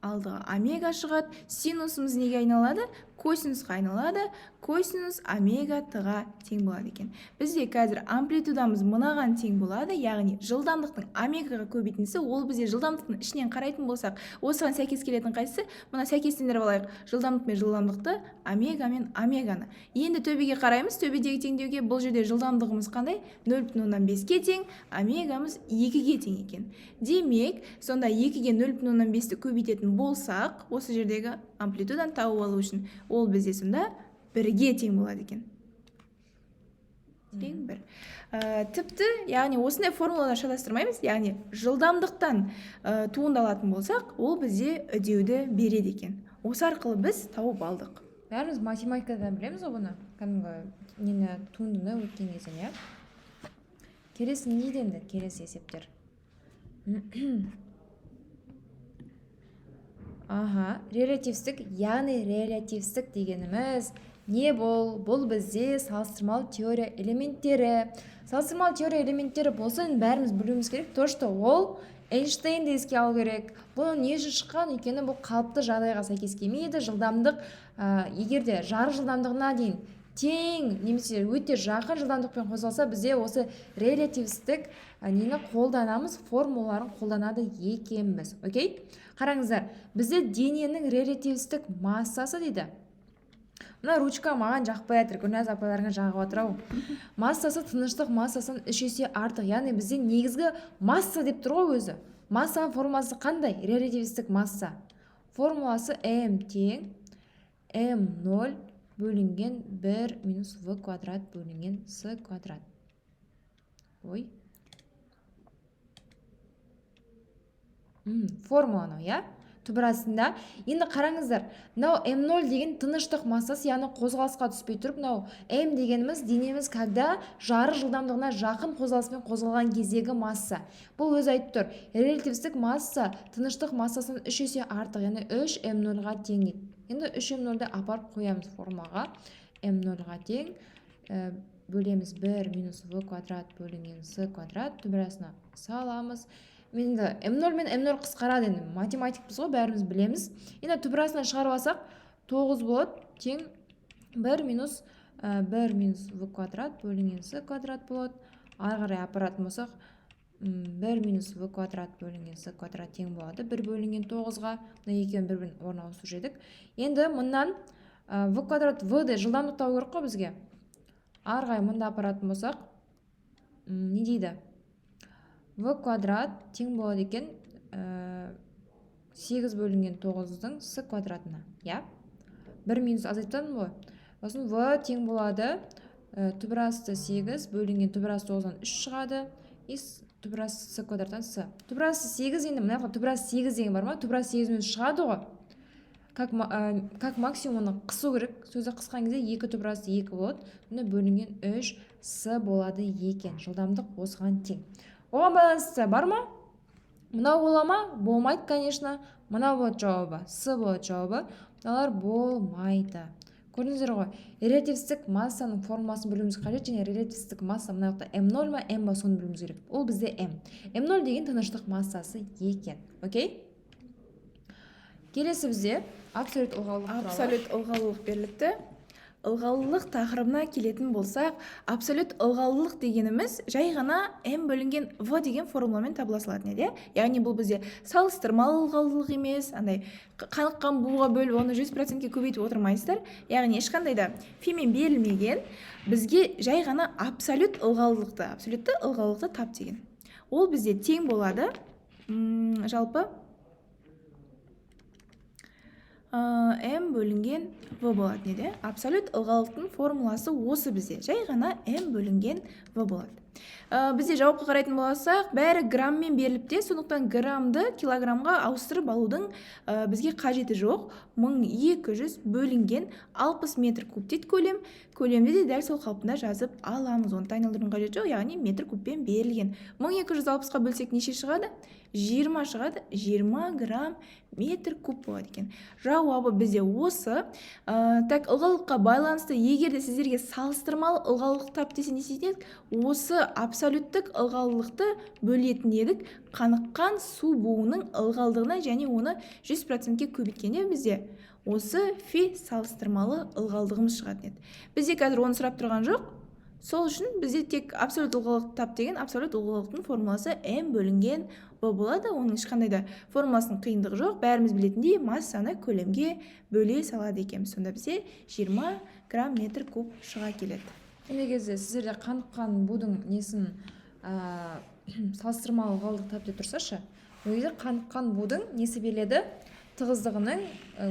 алдыға омега шығады. Синусымыз неге айналады? Косинусқа айналады. Косинус омега т-ға тең болады екен. Бізде қазір амплитудамыз мынаған тең болады, яғни жылдамдықтың омегаға көбейтіндісі, ол бізде жылдамдықтың ішінен қарайтын болсақ, осыған сәйкес келетін қайсысы? Мына сәйкестендіріп алайық. Жылдамдық пен жылдамдықты, омега мен омеганы. Енді төбеге қараймыз, төбедегі теңдеуге. Бұл жерде жылдамдығымыз қандай? 0,5-ке тең, омегамыз 2-ге тең екен. Демек, сонда 2-ге 0,5-ті көбейтетін болсақ, осы жердегі амплитуданы тауып алу үшін, ол бізде сонда 1-ге тең болады екен. Тең 1. Тіпті, яғни осындай формулалар шатастырмаймыз, яғни жылдамдықтан туындалатын болсақ, ол бізде үдеуді береді екен. Осы арқылы біз тауып алдық. Бәріміз математикадан білеміз ғой бұны, кәдімгі нені туындыны өткен кезден, иә? Келесі не дейді енді? Келесі есептер. Аха, релятивістік, яғни релятивістік дегеніміз не бұл? Бұл бізде салыстырмалы теория элементтері. Салыстырмалы теория элементтері болса, енді бәріміз білуіміз керек, то, что ол Эйнштейнді еске алу керек. Бұны не үшін шыққан? Өйткені бұл қалыпты жағдайға сәйкес келмейді. Жылдамдық, егер де жарық жылдамдығына дейін тең немесе өте жақын жылдамдықпен қозғалса, бізде осы релятивістік нені қолданамыз, формулаларын қолданады екенбіз. Окей? Қараңыздар, бізде дененің релятивістік массасы дейді. Мына ручка маған жақпай жатыр, Гүлназ апайларыңа жағып жатыр ау. Массасы тыныштық массасынан 3 есе артық. Яғни бізде негізгі масса деп тұр ғой өзі. Массаның формуласы қандай? Релятивістік масса. Формуласы М тең М0 бөлінген 1 минус В квадрат бөлінген С квадрат. Ой. Формула анау, иә? Түбір астында. Енді қараңыздар, мынау М0 деген тыныштық массасы, яғни қозғалысқа түспей тұрып, мынау М дегеніміз денеміз когда жарық жылдамдығына жақын қозғалыспен қозғалған кездегі масса. Бұл өзі айтып тұр, релятивістік масса тыныштық массасынан 3 есе артық, яғни 3 М0-ға тең дейді. Енді 3 М0-ді апарып қоямыз формаға. М0-ға тең, бөлеміз 1 минус В квадрат бөлінген С квадрат, түбір астына саламыз. Енді М0 мен М0 қысқарады, енді математикпіз ғой, бәріміз білеміз. Енді түбір астынан шығарып алсақ, 9 болады, тең 1 минус, 1 минус В квадрат бөлінген С квадрат болады. Ары қарай апаратын болсақ, 1 минус В квадрат бөлінген С квадрат тең болады 1 бөлінген 9-ға. Мына екеуін бір-бірін орнына ауыстырушы едік. Енді мындан, В квадрат В ді жылдамдық табу керек қой бізге. Ары қарай мында апаратын болсақ, не дейді? В квадрат тең болады екен, 8 бөлінген 9-дың С квадратына, иә? 1 минус азайтып ғой. Сосын В тең болады, түбір асты 8 бөлінген түбір асты 9-дан 3 шығады. И түбір асты С квадраттан С. Түбір асты 8 енді мына жақта түбір асты 8 деген бар ма? Түбір асты 8 минус шығады ғой. Как максимум оны қысу керек. Сөзді қысқан кезде 2 түбір асты 2 болады. Міне бөлінген 3 С болады екен. Жылдамдық осыған тең. Оған байланысты бар ма? Мынау бола ма? Болмайды, конечно. Мынау болады жауабы. С болады жауабы. Мыналар болмайды. Көрдіңіздер ғой, релятивістік массаның формуласын білуіміз қажет, және релятивістік масса мына жақта М0 ма, М ба, соны білуіміз керек. Ол бізде М. М0 деген тыныштық массасы екен. Окей? Келесі бізде абсолют ылғалдылық туралы. Абсолют ылғалдылық беріліпті. Ылғалдылық тақырыбына келетін болсақ, абсолют ылғалдылық дегеніміз жай ғана м бөлінген в деген формуламен табыла салатын еді, иә? Яғни бұл бізде салыстырмалы ылғалдылық емес, андай қаныққан буға бөліп, оны 100%-ке көбейтіп отырмайсыздар. Яғни ешқандай да фимен берілмеген, бізге жай ғана абсолют ылғалдылықты, абсолютті ылғалдылықты тап деген. Ол бізде тең болады, жалпы м бөлінген в болатын еді. Абсолют ылғалдықтың формуласы осы бізде. Жай ғана м бөлінген в болады. Бізде жауапқа қарайтын болсақ, бәрі грамммен беріліпті, сондықтан граммды килограммға ауыстырып алудың бізге қажеті жоқ. 1200 бөлінген 60 метр куб дейді көлем. Көлемді де дәл сол қалпында жазып аламыз. Оны айналдырудың қажеті жоқ, яғни метр кубпен берілген. 1260-қа бөлсек, неше шығады? 20 шығады. 20 грамм метр куб болады екен. Жауабы бізде осы. Так, ылғалдылыққа байланысты егер де сіздерге салыстырмалы ылғалдылық тап десе, не істейтін едік? Осы абсолюттік ылғалдылықты бөлетін едік қаныққан су буының ылғалдығына және оны 100%-ке көбейткенде, бізде осы фи салыстырмалы ылғалдығымыз шығатын еді. Бізде қазір оны сұрап тұрған жоқ. Сол үшін бізде тек абсолют ылғалдық тап деген, абсолют ылғалдықтың формуласы м бөлінген в болады. Оның ешқандай да формуласының қиындығы жоқ. Бәріміз білетіндей, массаны көлемге бөле салады екенбіз. Сонда бізде 20 грамм метр куб шыға келеді. Ендігі кезде сіздерде қаныққан будың несін, салыстырмалы ылғалдық тап деп тұрсашы, ол кезде қаныққан будың несі беріледі? Тығыздығының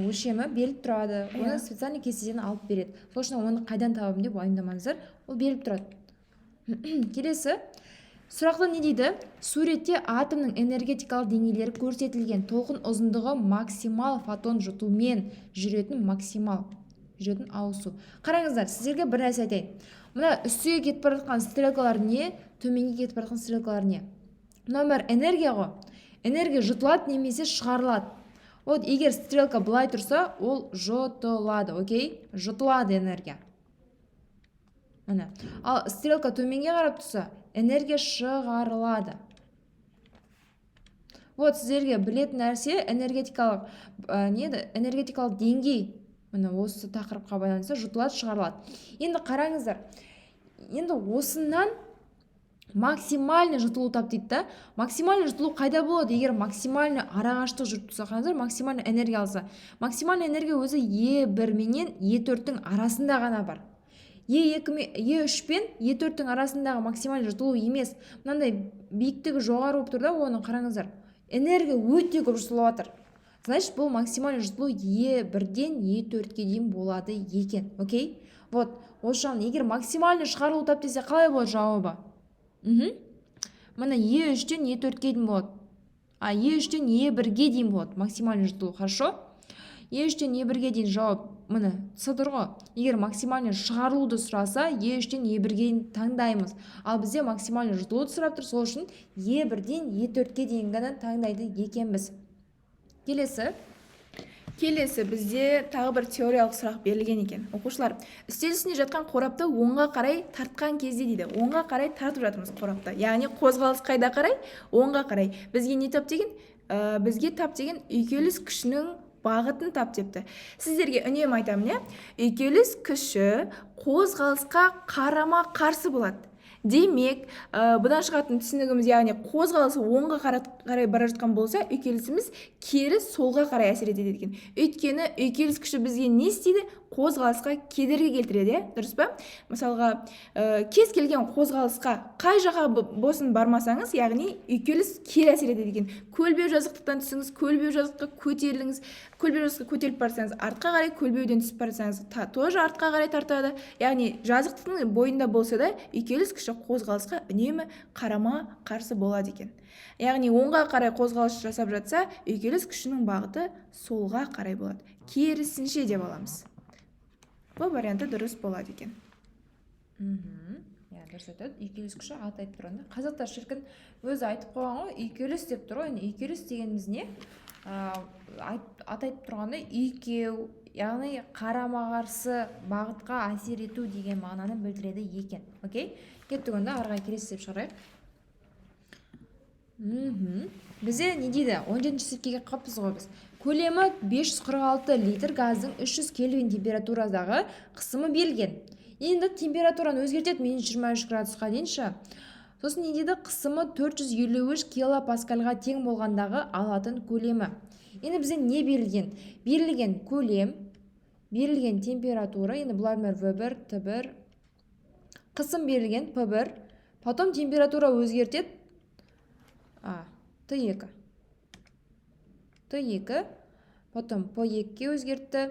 өлшемі беріліп тұрады. Оны специальный кестеден алып береді. Сол үшін оны қайдан табамын деп уайымдамаңыздар, ол беріліп тұрады. Келесі сұрақта не дейді? Суретте атомның энергетикалық деңгейлері көрсетілген. Толқын ұзындығы максимал фотон жұтумен жүретін максимал жүретін ауысу. Қараңыздар, сіздерге бір нәрсе айтайын. Мына үстіге кетіп бара жатқан стрелкалар не, төменге кетіп бара жатқан стрелкалар не? Мынау бәрі энергия ғой. Энергия жұтылады немесе шығарылады. Вот егер стрелка былай тұрса, ол жұтылады, окей? Жұтылады энергия. Міне. Ал стрелка төменге қарап тұрса, энергия шығарылады. Вот сіздерге білетін нәрсе энергетикалық не еді? Энергетикалық деңгей. Міне, осы тақырыпқа байланысты жұтылады, шығарылады. Енді қараңыздар. Енді осынан максимальный жұтылу тап дейді да. Максимальный жұтылу қайда болады? Егер максимальный арақашықтық жүріп тұрса, қараңыздар, максимальный энергия алса. Максимальный энергия өзі Е1 менен Е4-тің арасында ғана бар. Е2 мен Е3 пен Е4-тің арасындағы максимальный жұтылу емес. Мынандай биіктігі жоғары болып тұр да, оның, қараңыздар. Энергия өте көп жұтылып жатыр. Значит, бұл максимальный жұтылу Е1-ден Е4-ке дейін болады екен. Окей? Вот, осы жағын егер максимальный шығарылу тап десе, қалай болады жауабы? Міне, Е3-тен Е4-ке дейін болады. А, Е3-тен Е1-ге дейін болады максимальный жұтылу, хорошо? Е3-тен Е1-ге дейін жауап, міне, С тұр ғой. Егер максимальный шығарылуды сұраса, Е3-тен Е1-ге дейін таңдаймыз. Ал бізде максимальный жұтылуды сұрап тұр, сол үшін Е1-ден Е4-ке дейін ғана таңдайды екенбіз. Келесі. Келесі бізде тағы бір теориялық сұрақ берілген екен. Оқушылар, үстел үстінде жатқан қорапты оңға қарай тартқан кезде дейді. Оңға қарай тартып жатырмыз қорапты. Яғни қозғалыс қайда қарай? Оңға қарай. Бізге не тап деген? Бізге тап деген үйкеліс күшінің бағытын тап депті. Сіздерге үнемі айтамын, иә? Үйкеліс күші қозғалысқа қарама қарсы болады. Демек, бұдан шығатын түсінігіміз, яғни қозғалысы оңға қарай бара жатқан болса, үйкелісіміз кері солға қарай әсер етеді екен. Өйткені үйкеліс күші бізге не істейді? Қозғалысқа кедергі келтіреді, иә? Дұрыс па? Мысалға, кез келген қозғалысқа қай жаққа болсын бармасаңыз, яғни үйкеліс кері әсер етеді екен. Көлбеу жазықтықтан түсіңіз, көлбеу жазықтыққа көтеріліңіз, көлбеу жазықтыққа көтеріліп барсаңыз, артқа қарай, көлбеуден түсіп барсаңыз, тоже артқа қарай тартады. Яғни жазықтықтың бойында болса да, үйкеліс күші қозғалысқа үнемі қарама қарсы болады екен. Яғни оңға қарай қозғалыс жасап жатса, үйкеліс күшінің бағыты солға қарай болады. Керісінше деп аламыз. Бұл варианты дұрыс болады екен. Иә, дұрыс айтады. Үйкеліс күші аты айтып тұрғанда. Қазақтар шіркін өзі айтып қойған ғой, үйкеліс деп тұр ғой. Енді үйкеліс дегеніміз не? Аты айтып тұрғандай, үйкеу, яғни қарама-қарсы бағытқа әсер ету деген мағынаны білдіреді екен. Окей? Кеттік онда, ары қарай келесі деп шығарайық. Бізде не дейді? 17-ші есепке келіп қалыппыз ғой біз. Көлемі 546 литр газдың 300 кельвин температурадағы қысымы берілген. Енді температураны өзгертеді минус 23 градусқа дейін ше. Сосын не дейді? Қысымы 453 килопаскальға тең болғандағы алатын көлемі. Енді бізде не берілген? Берілген көлем, берілген температура, енді бұлардың бәрі В1, Т1, қысым берілген П1, потом температура өзгертеді, Т2. Т2, потом П2-ге өзгертті.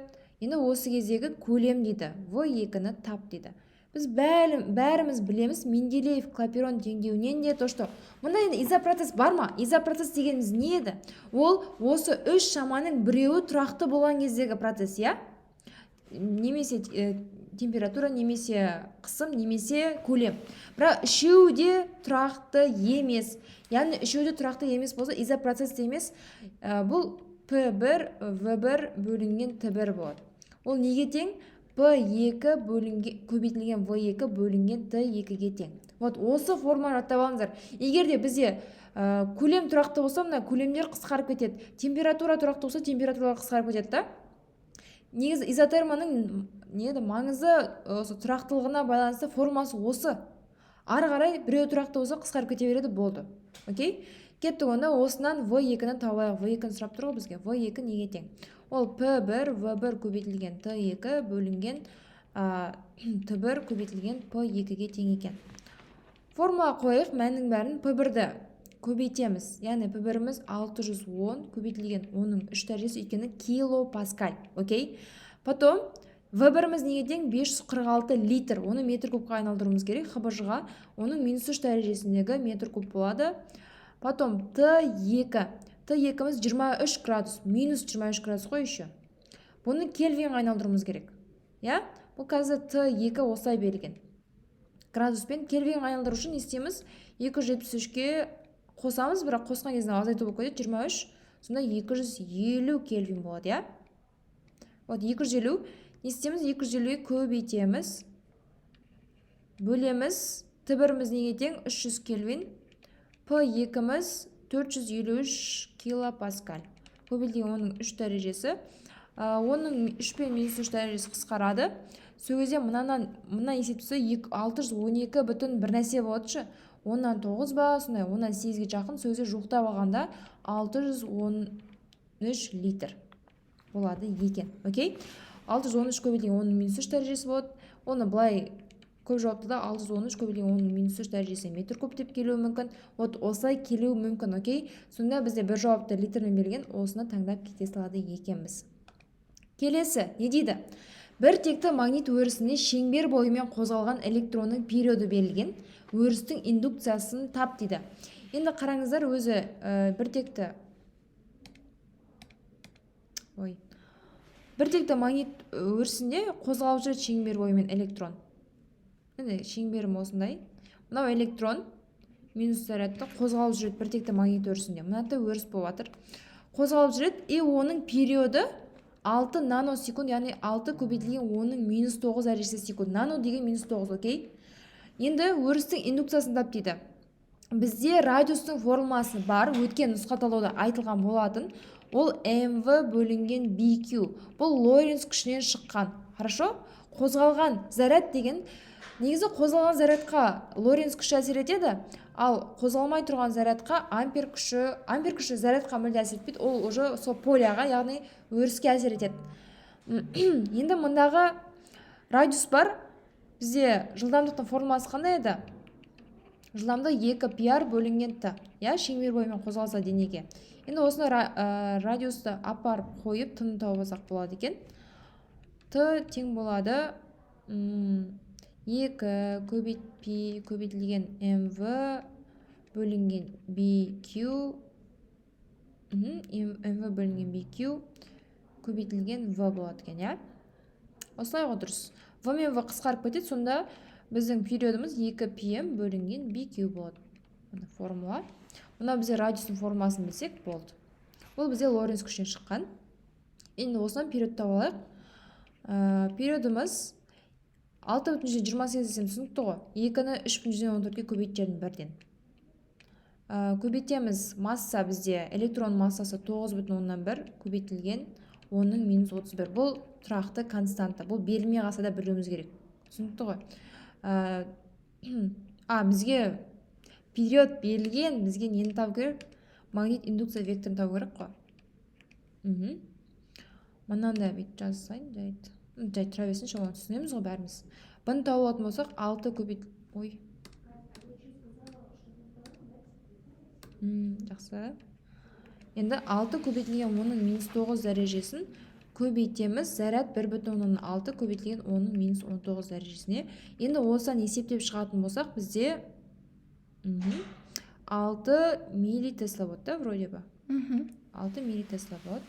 Енді осы кездегі көлем дейді, В2-ні тап дейді. Біз бәріміз білеміз Менделеев Клапейрон теңдеуінен де то, что мында енді изопроцесс бар ма? Изопроцесс дегеніміз не еді? Ол осы үш шаманың біреуі тұрақты болған кездегі процесс, иә? Немесе температура, немесе қысым, немесе көлем. Бірақ үшеуі де тұрақты емес. Яғни үшеуі де тұрақты емес болса, изопроцесс емес. Бұл P1 V1 бөлінген T1 болады. Ол неге тең? P2 бөлінген, көбейтілген V2 бөлінген T2-ге тең. Вот осы форманы жаттап алыңыздар. Егер де бізде көлем тұрақты болса, мына көлемдер қысқарып кетеді. Температура тұрақты болса, температуралар қысқарып кетеді да. Негізі изотерманың не еді, маңызы осы тұрақтылығына байланысты формасы осы. Ары қарай біреу тұрақты болса, қысқарып кете береді, болды. Окей? Кеттік онда, осынан В2-ні тауып алайық. В2-ні сұрап тұр ғой бізге. В2 неге тең? Ол P1 V1 көбейтілген T2 бөлінген T1 көбейтілген P2-ге тең екен. Формула қояйық, мәннің бәрін. P1-ді көбейтеміз. Яғни P1-іміз 610 көбейтілген оның 3 дәрежесі, өйткені килопаскаль. Окей? Потом В1-іміз неге тең? 546 литр. Оны метр кубқа айналдыруымыз керек. ХБЖ-ға оның минус 3 дәрежесіндегі метр куб болады. Потом Т2. Т2-міз 23 градус, минус 23 градус қой еще. Бұны кельвинға айналдыруымыз керек. Иә? Бұл қазір Т2 осылай берілген. Градуспен кельвинға айналдыру үшін не істейміз? 273-ке қосамыз, бірақ қосқан кезде азайту болып кетеді 23, сонда 250 кельвин болады, иә? Вот 250. Не істейміз? 250-ге көбейтеміз. Бөлеміз. Т1-іміз неге тең? 300 кельвин. П2-міз 453 килопаскаль. Көбейтілген оның 3 дәрежесі. Оның 3 пен минус 3 дәрежесі қысқарады. Сол кезде мынанан мына есептесе 612 бүтін бір нәрсе болады ше. Оннан 9 ба, сондай, оннан 8-ге жақын. Сол кезде жуықтап алғанда 613 литр болады екен. Окей? 613 көбейтілген оның минус 3 дәрежесі болады. Оны былай көп жауапты да 613 көбейтілген оның минус 3 дәрежесі метр куб деп келуі мүмкін. Вот осылай келуі мүмкін, окей? Сонда бізде бір жауапты литрмен берген, осыны таңдап кете салады екенбіз. Келесі не дейді? Бір текті магнит өрісінде шеңбер бойымен қозғалған электронның периоды берілген, өрістің индукциясын тап дейді. Енді қараңыздар, өзі бір текті, ой, бір текті магнит өрісінде қозғалып жүреді шеңбер бойымен электрон. Енді шеңберім осындай. Мынау электрон минус зарядты қозғалып жүреді бір текті магнит өрісінде. Мынандай өріс болып жатыр. Қозғалып жүреді, и оның периоды 6 наносекунд, яғни 6 көбейтілген оның минус 9 дәрежесі секунд. Нано деген минус 9, окей? Енді өрістің индукциясын тап дейді. Бізде радиустың формуласы бар, өткен нұсқа талдауда айтылған болатын. Ол МВ бөлінген BQ. Бұл Лоренц күшінен шыққан. Хорошо? Қозғалған заряд деген, негізі қозғалған зарядқа Лоренц күші әсер етеді, ал қозғалмай тұрған зарядқа ампер күші. Ампер күші зарядқа мүлде әсер етпейді, ол уже сол поляға, яғни өріске әсер етеді. Енді мұндағы радиус бар. Бізде жылдамдықтың формуласы қандай еді? Жылдамдық 2 пи бөлінген т, иә, шеңбер бойымен қозғалса денеге. Енді осыны радиусты апарып қойып, т-ны тауып алсақ болады екен. Т тең болады 2 көбейт пи көбейтілген мв бөлінген bq, мв бөлінген bq көбейтілген в болады екен, иә, осылай ғой, дұрыс. В мен в қысқарып кетеді, сонда біздің периодымыз 2 пм бөлінген bq болады. Мына формула, мына бізде радиустың формуласын білсек болды. Бұл бізде Лоренц күшінен шыққан. Енді осыдан период тауып алайық. Периодымыз 6,28 десем, түсінікті ғой. Екіні 3,14-ке көбейтіп жібердім бірден. Көбейтеміз. Масса бізде, электрон массасы 9,1 көбейтілген 10-ның минус 31. Бұл тұрақты константа. Бұл берілмей қалса да білуіміз керек. Түсінікті ғой? Бізге период берілген, бізге нені табу керек? Магнит индукция векторын табу керек қой. Мынандай бүйтіп жазсайын, жайт. Жай тұра берсінші, оны түсінеміз ғой бәріміз. Бұны тауып алатын болсақ, 6 көбейт... Ой. Жақсы. Енді 6 көбейтілген 10-ның минус 9 дәрежесін көбейтеміз. Заряд 1,6 көбейтілген 10-ның минус 19 дәрежесіне. Енді осыдан есептеп шығатын болсақ, бізде 6 миллитесла болады, да, вроде бы. 6 миллитесла болады.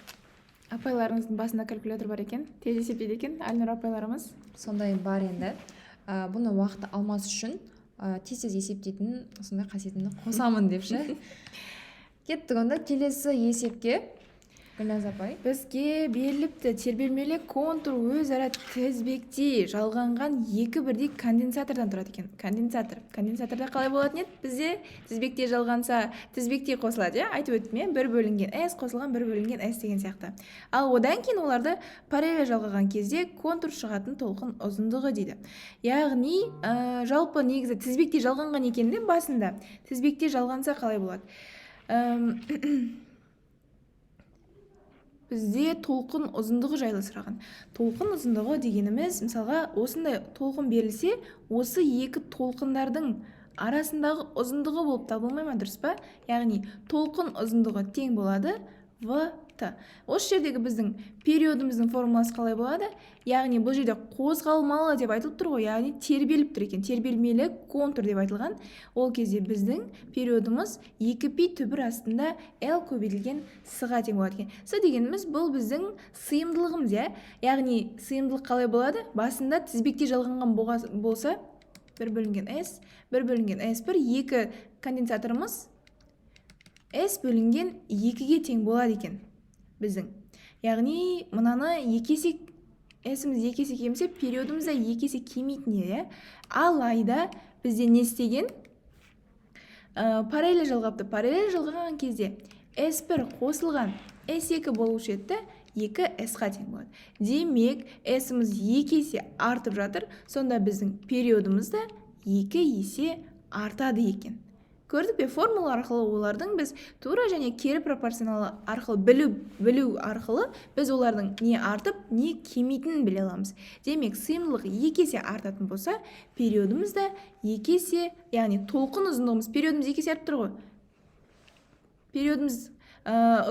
Апайларыңыздың басында калькулятор бар екен, тез есептейді екен Әлнұр апайларымыз. Сондай бар енді. Бұны уақытты алмас үшін тез-тез есептейтін сондай қасиетімді қосамын деп ше. Кеттік онда келесі есепке. Гүлназ апай. Бізге беріліпті тербелмелі контур өзара тізбектей жалғанған екі бірдей конденсатордан тұрады екен. Конденсатор. Конденсаторда қалай болатын еді? Бізде тізбектей жалғанса, тізбектей қосылады, иә? Айтып өттім, иә? 1 бөлінген S қосылған 1 бөлінген S деген сияқты. Ал одан кейін оларды параллель жалғаған кезде контур шығатын толқын ұзындығы дейді. Яғни, жалпы негізі тізбектей жалғанған екен де басында. Тізбектей жалғанса қалай болады? Бізде толқын ұзындығы жайлы сұраған. Толқын ұзындығы дегеніміз, мысалға, осындай толқын берілсе, осы екі толқындардың арасындағы ұзындығы болып табылмай ма, дұрыс па? Яғни толқын ұзындығы тең болады В Т. Осы жердегі біздің периодымыздың формуласы қалай болады? Яғни бұл жерде қозғалмалы деп айтылып тұр ғой, яғни тербеліп тұр екен, тербелмелі контур деп айтылған. Ол кезде біздің периодымыз 2 пи түбір астында L көбейтілген С-ға тең болады екен. С дегеніміз бұл біздің сыйымдылығымыз, иә? Яғни сыйымдылық қалай болады? Басында тізбектей жалғанған болса, 1 бөлінген S, 1 бөлінген S1, екі конденсаторымыз S бөлінген 2-ге тең болады екен біздің. Яғни мынаны екі есе, S-іміз екі есе кемісе, периодымыз да екі есе кемитін еді, иә? Алайда бізде не істеген? Параллель жалғапты. Параллель жалғаған кезде S1 қосылған S2 болушы еді, 2 S-ға тең болады. Демек, S-іміз екі есе артып жатыр, сонда біздің периодымыз да екі есе артады екен. Көрдік пе, формула арқылы олардың біз тура және кері пропорционалы арқылы білу арқылы біз олардың не артып, не кемитінін біле аламыз. Демек, сыйымдылық екі есе артатын болса, периодымыз да екі есе, яғни толқын ұзындығымыз, периодымыз екі есе артып тұр ғой. Периодымыз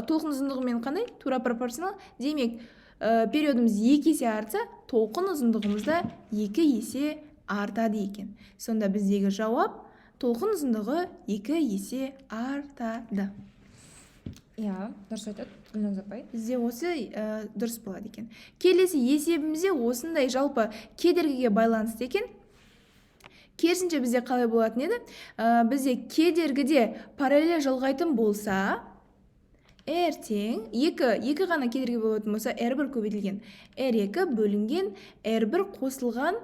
толқын ұзындығымен қандай? Тура пропорционал. Демек, периодымыз екі есе артса, толқын ұзындығымыз да екі есе артады екен. Сонда біздегі жауап толқын ұзындығы екі есе артады. Иә, дұрыс айтады Гүлназ апай. Бізде осы дұрыс болады екен. Келесі есебімізде осындай жалпы кедергіге байланысты екен. Керісінше бізде қалай болатын еді? Бізде кедергіде параллель жалғайтын болса, R тең екі ғана кедергі болатын болса, R1 көбейтілген R2 бөлінген R1 қосылған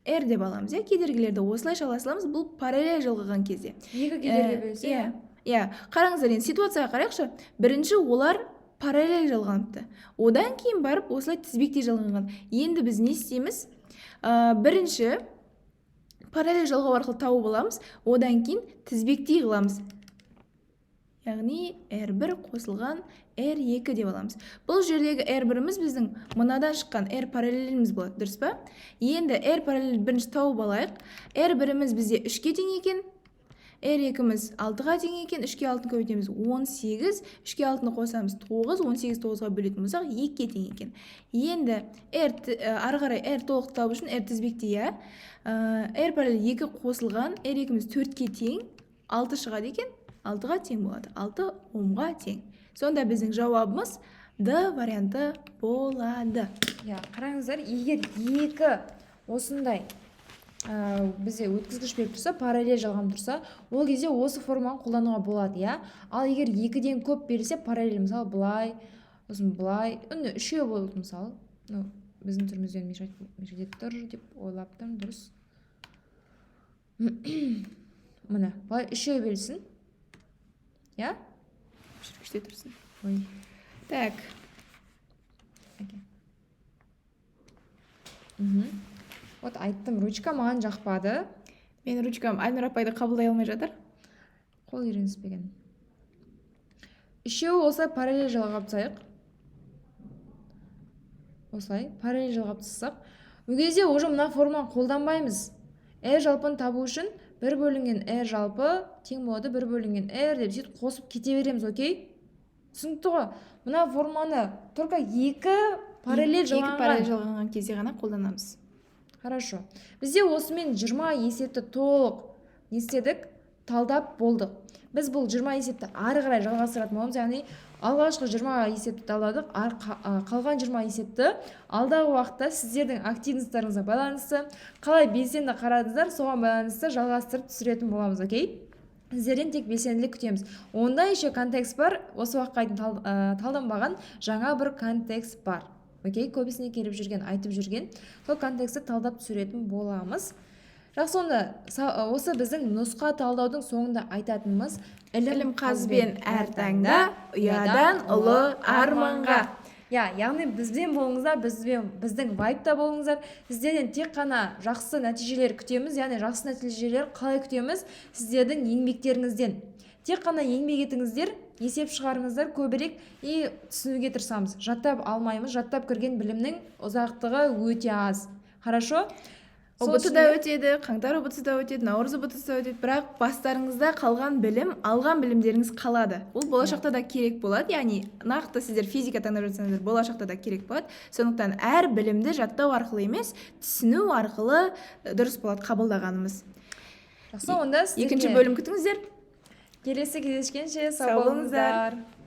R деп аламыз, иә? Кедергілерді осылайша ала саламыз, бұл параллель жалғаған кезде. Екі кедергі бөлсе, Иә, иә. Қараңыздар, енді ситуацияға қарайықшы. Бірінші олар параллель жалғаныпты. Одан кейін барып осылай тізбектей жалғанған. Енді біз не істейміз? Бірінші параллель жалғау арқылы тауып аламыз, одан кейін тізбектей қыламыз. Яғни R1 қосылған R2 деп аламыз. Бұл жердегі R1-іміз біздің мынадан шыққан R параллеліміз болады, дұрыс па? Енді R параллель бірінші тауып алайық. R1-іміз бізде 3-ке тең екен. R2-міз 6-ға тең екен. 3-ке 6-ны көбейтеміз 18, 3-ке 6-ны қосамыз 9, 18 9-ға бөлетін болсақ 2-ге тең екен. Енді ары қарай R толық табу үшін R тізбекте, иә? R параллель 2 қосылған R2-міз 4-ке тең, 6 шығады екен. 6-ға тең болады. 6 омға тең. Сонда біздің жауабымыз Д варианты болады. Иә, қараңыздар, егер екі осындай, бізде өткізгіш беріп тұрса, параллель жалғанып тұрса, ол кезде осы форманы қолдануға болады, иә. Ал егер екіден көп берілсе, параллель, мысалы, былай, сосын былай, үшеу болды, мысалы. Біздің түрімізден мешать етіп тұр деп ойлап тұрмын, дұрыс. Міне, былай үшеу берілсін. Иә. Өшіргіште тұрсын. Ой. Так. Әке. Вот айттым, ручка маған жақпады. Менің ручкам Айнұр апайды қабылдай алмай жатыр. Қол үйреніспеген. Үшеуі осылай параллель жалғап тастайық. Осылай параллель жалғап тастасақ, ол кезде уже мына форманы қолданбаймыз. R жалпыны табу үшін бір бөлінген R жалпы тең болады бір бөлінген R деп, сөйтіп қосып кете береміз. Окей, түсінікті ғой? Мына форманы только екі параллель Екі параллель жалғанған жалғанған кезде ғана қолданамыз. Хорошо, бізде осымен 20 есепті толық не істедік? Талдап болдық. Біз бұл 20 есепті ары қарай жалғастыратын боламыз, яғни алғашқы 20 есепті талдадық, қалған 20 есепті алдағы уақытта сіздердің активностьтарыңызға байланысты, қалай белсенді қарадыңыздар, соған байланысты жалғастырып түсіретін боламыз. Окей, сіздерден тек белсенділік күтеміз. Онда еще контекст бар, осы уақытқа дейін талданбаған жаңа бір контекст бар. Окей, көбісіне келіп жүрген, айтып жүрген сол контекстті талдап түсіретін боламыз. Жақсы, онда осы біздің нұсқа талдаудың соңында айтатынымыз: Ілім қазбен әр таңда, ұядан ұлы арманға. Иә, яғни бізбен болыңыздар, бізбен, біздің вайбта болыңыздар. Сіздерден тек қана жақсы нәтижелер күтеміз. Яғни жақсы нәтижелер қалай күтеміз? Сіздердің еңбектеріңізден. Тек қана еңбек етіңіздер, есеп шығарыңыздар көбірек, и түсінуге тырысамыз. Жаттап алмаймыз, жаттап кірген білімнің ұзақтығы өте аз. Хорошо. Сол ҰБТ да үшін өтеді, қаңтар ҰБТ да өтеді, наурыз ҰБТ да өтеді, бірақ бастарыңызда қалған білім, алған білімдеріңіз қалады. Ол болашақта да керек болады, яғни нақты сіздер физика таңдап жатсаңыздар, болашақта да керек болады. Сондықтан әр білімді жаттау арқылы емес, түсіну арқылы дұрыс болады қабылдағанымыз. Жақсы, онда Екінші сіздерге бөлім күтіңіздер. Келесі кездескенше, сау Сау болыңыздар. болыңыздар.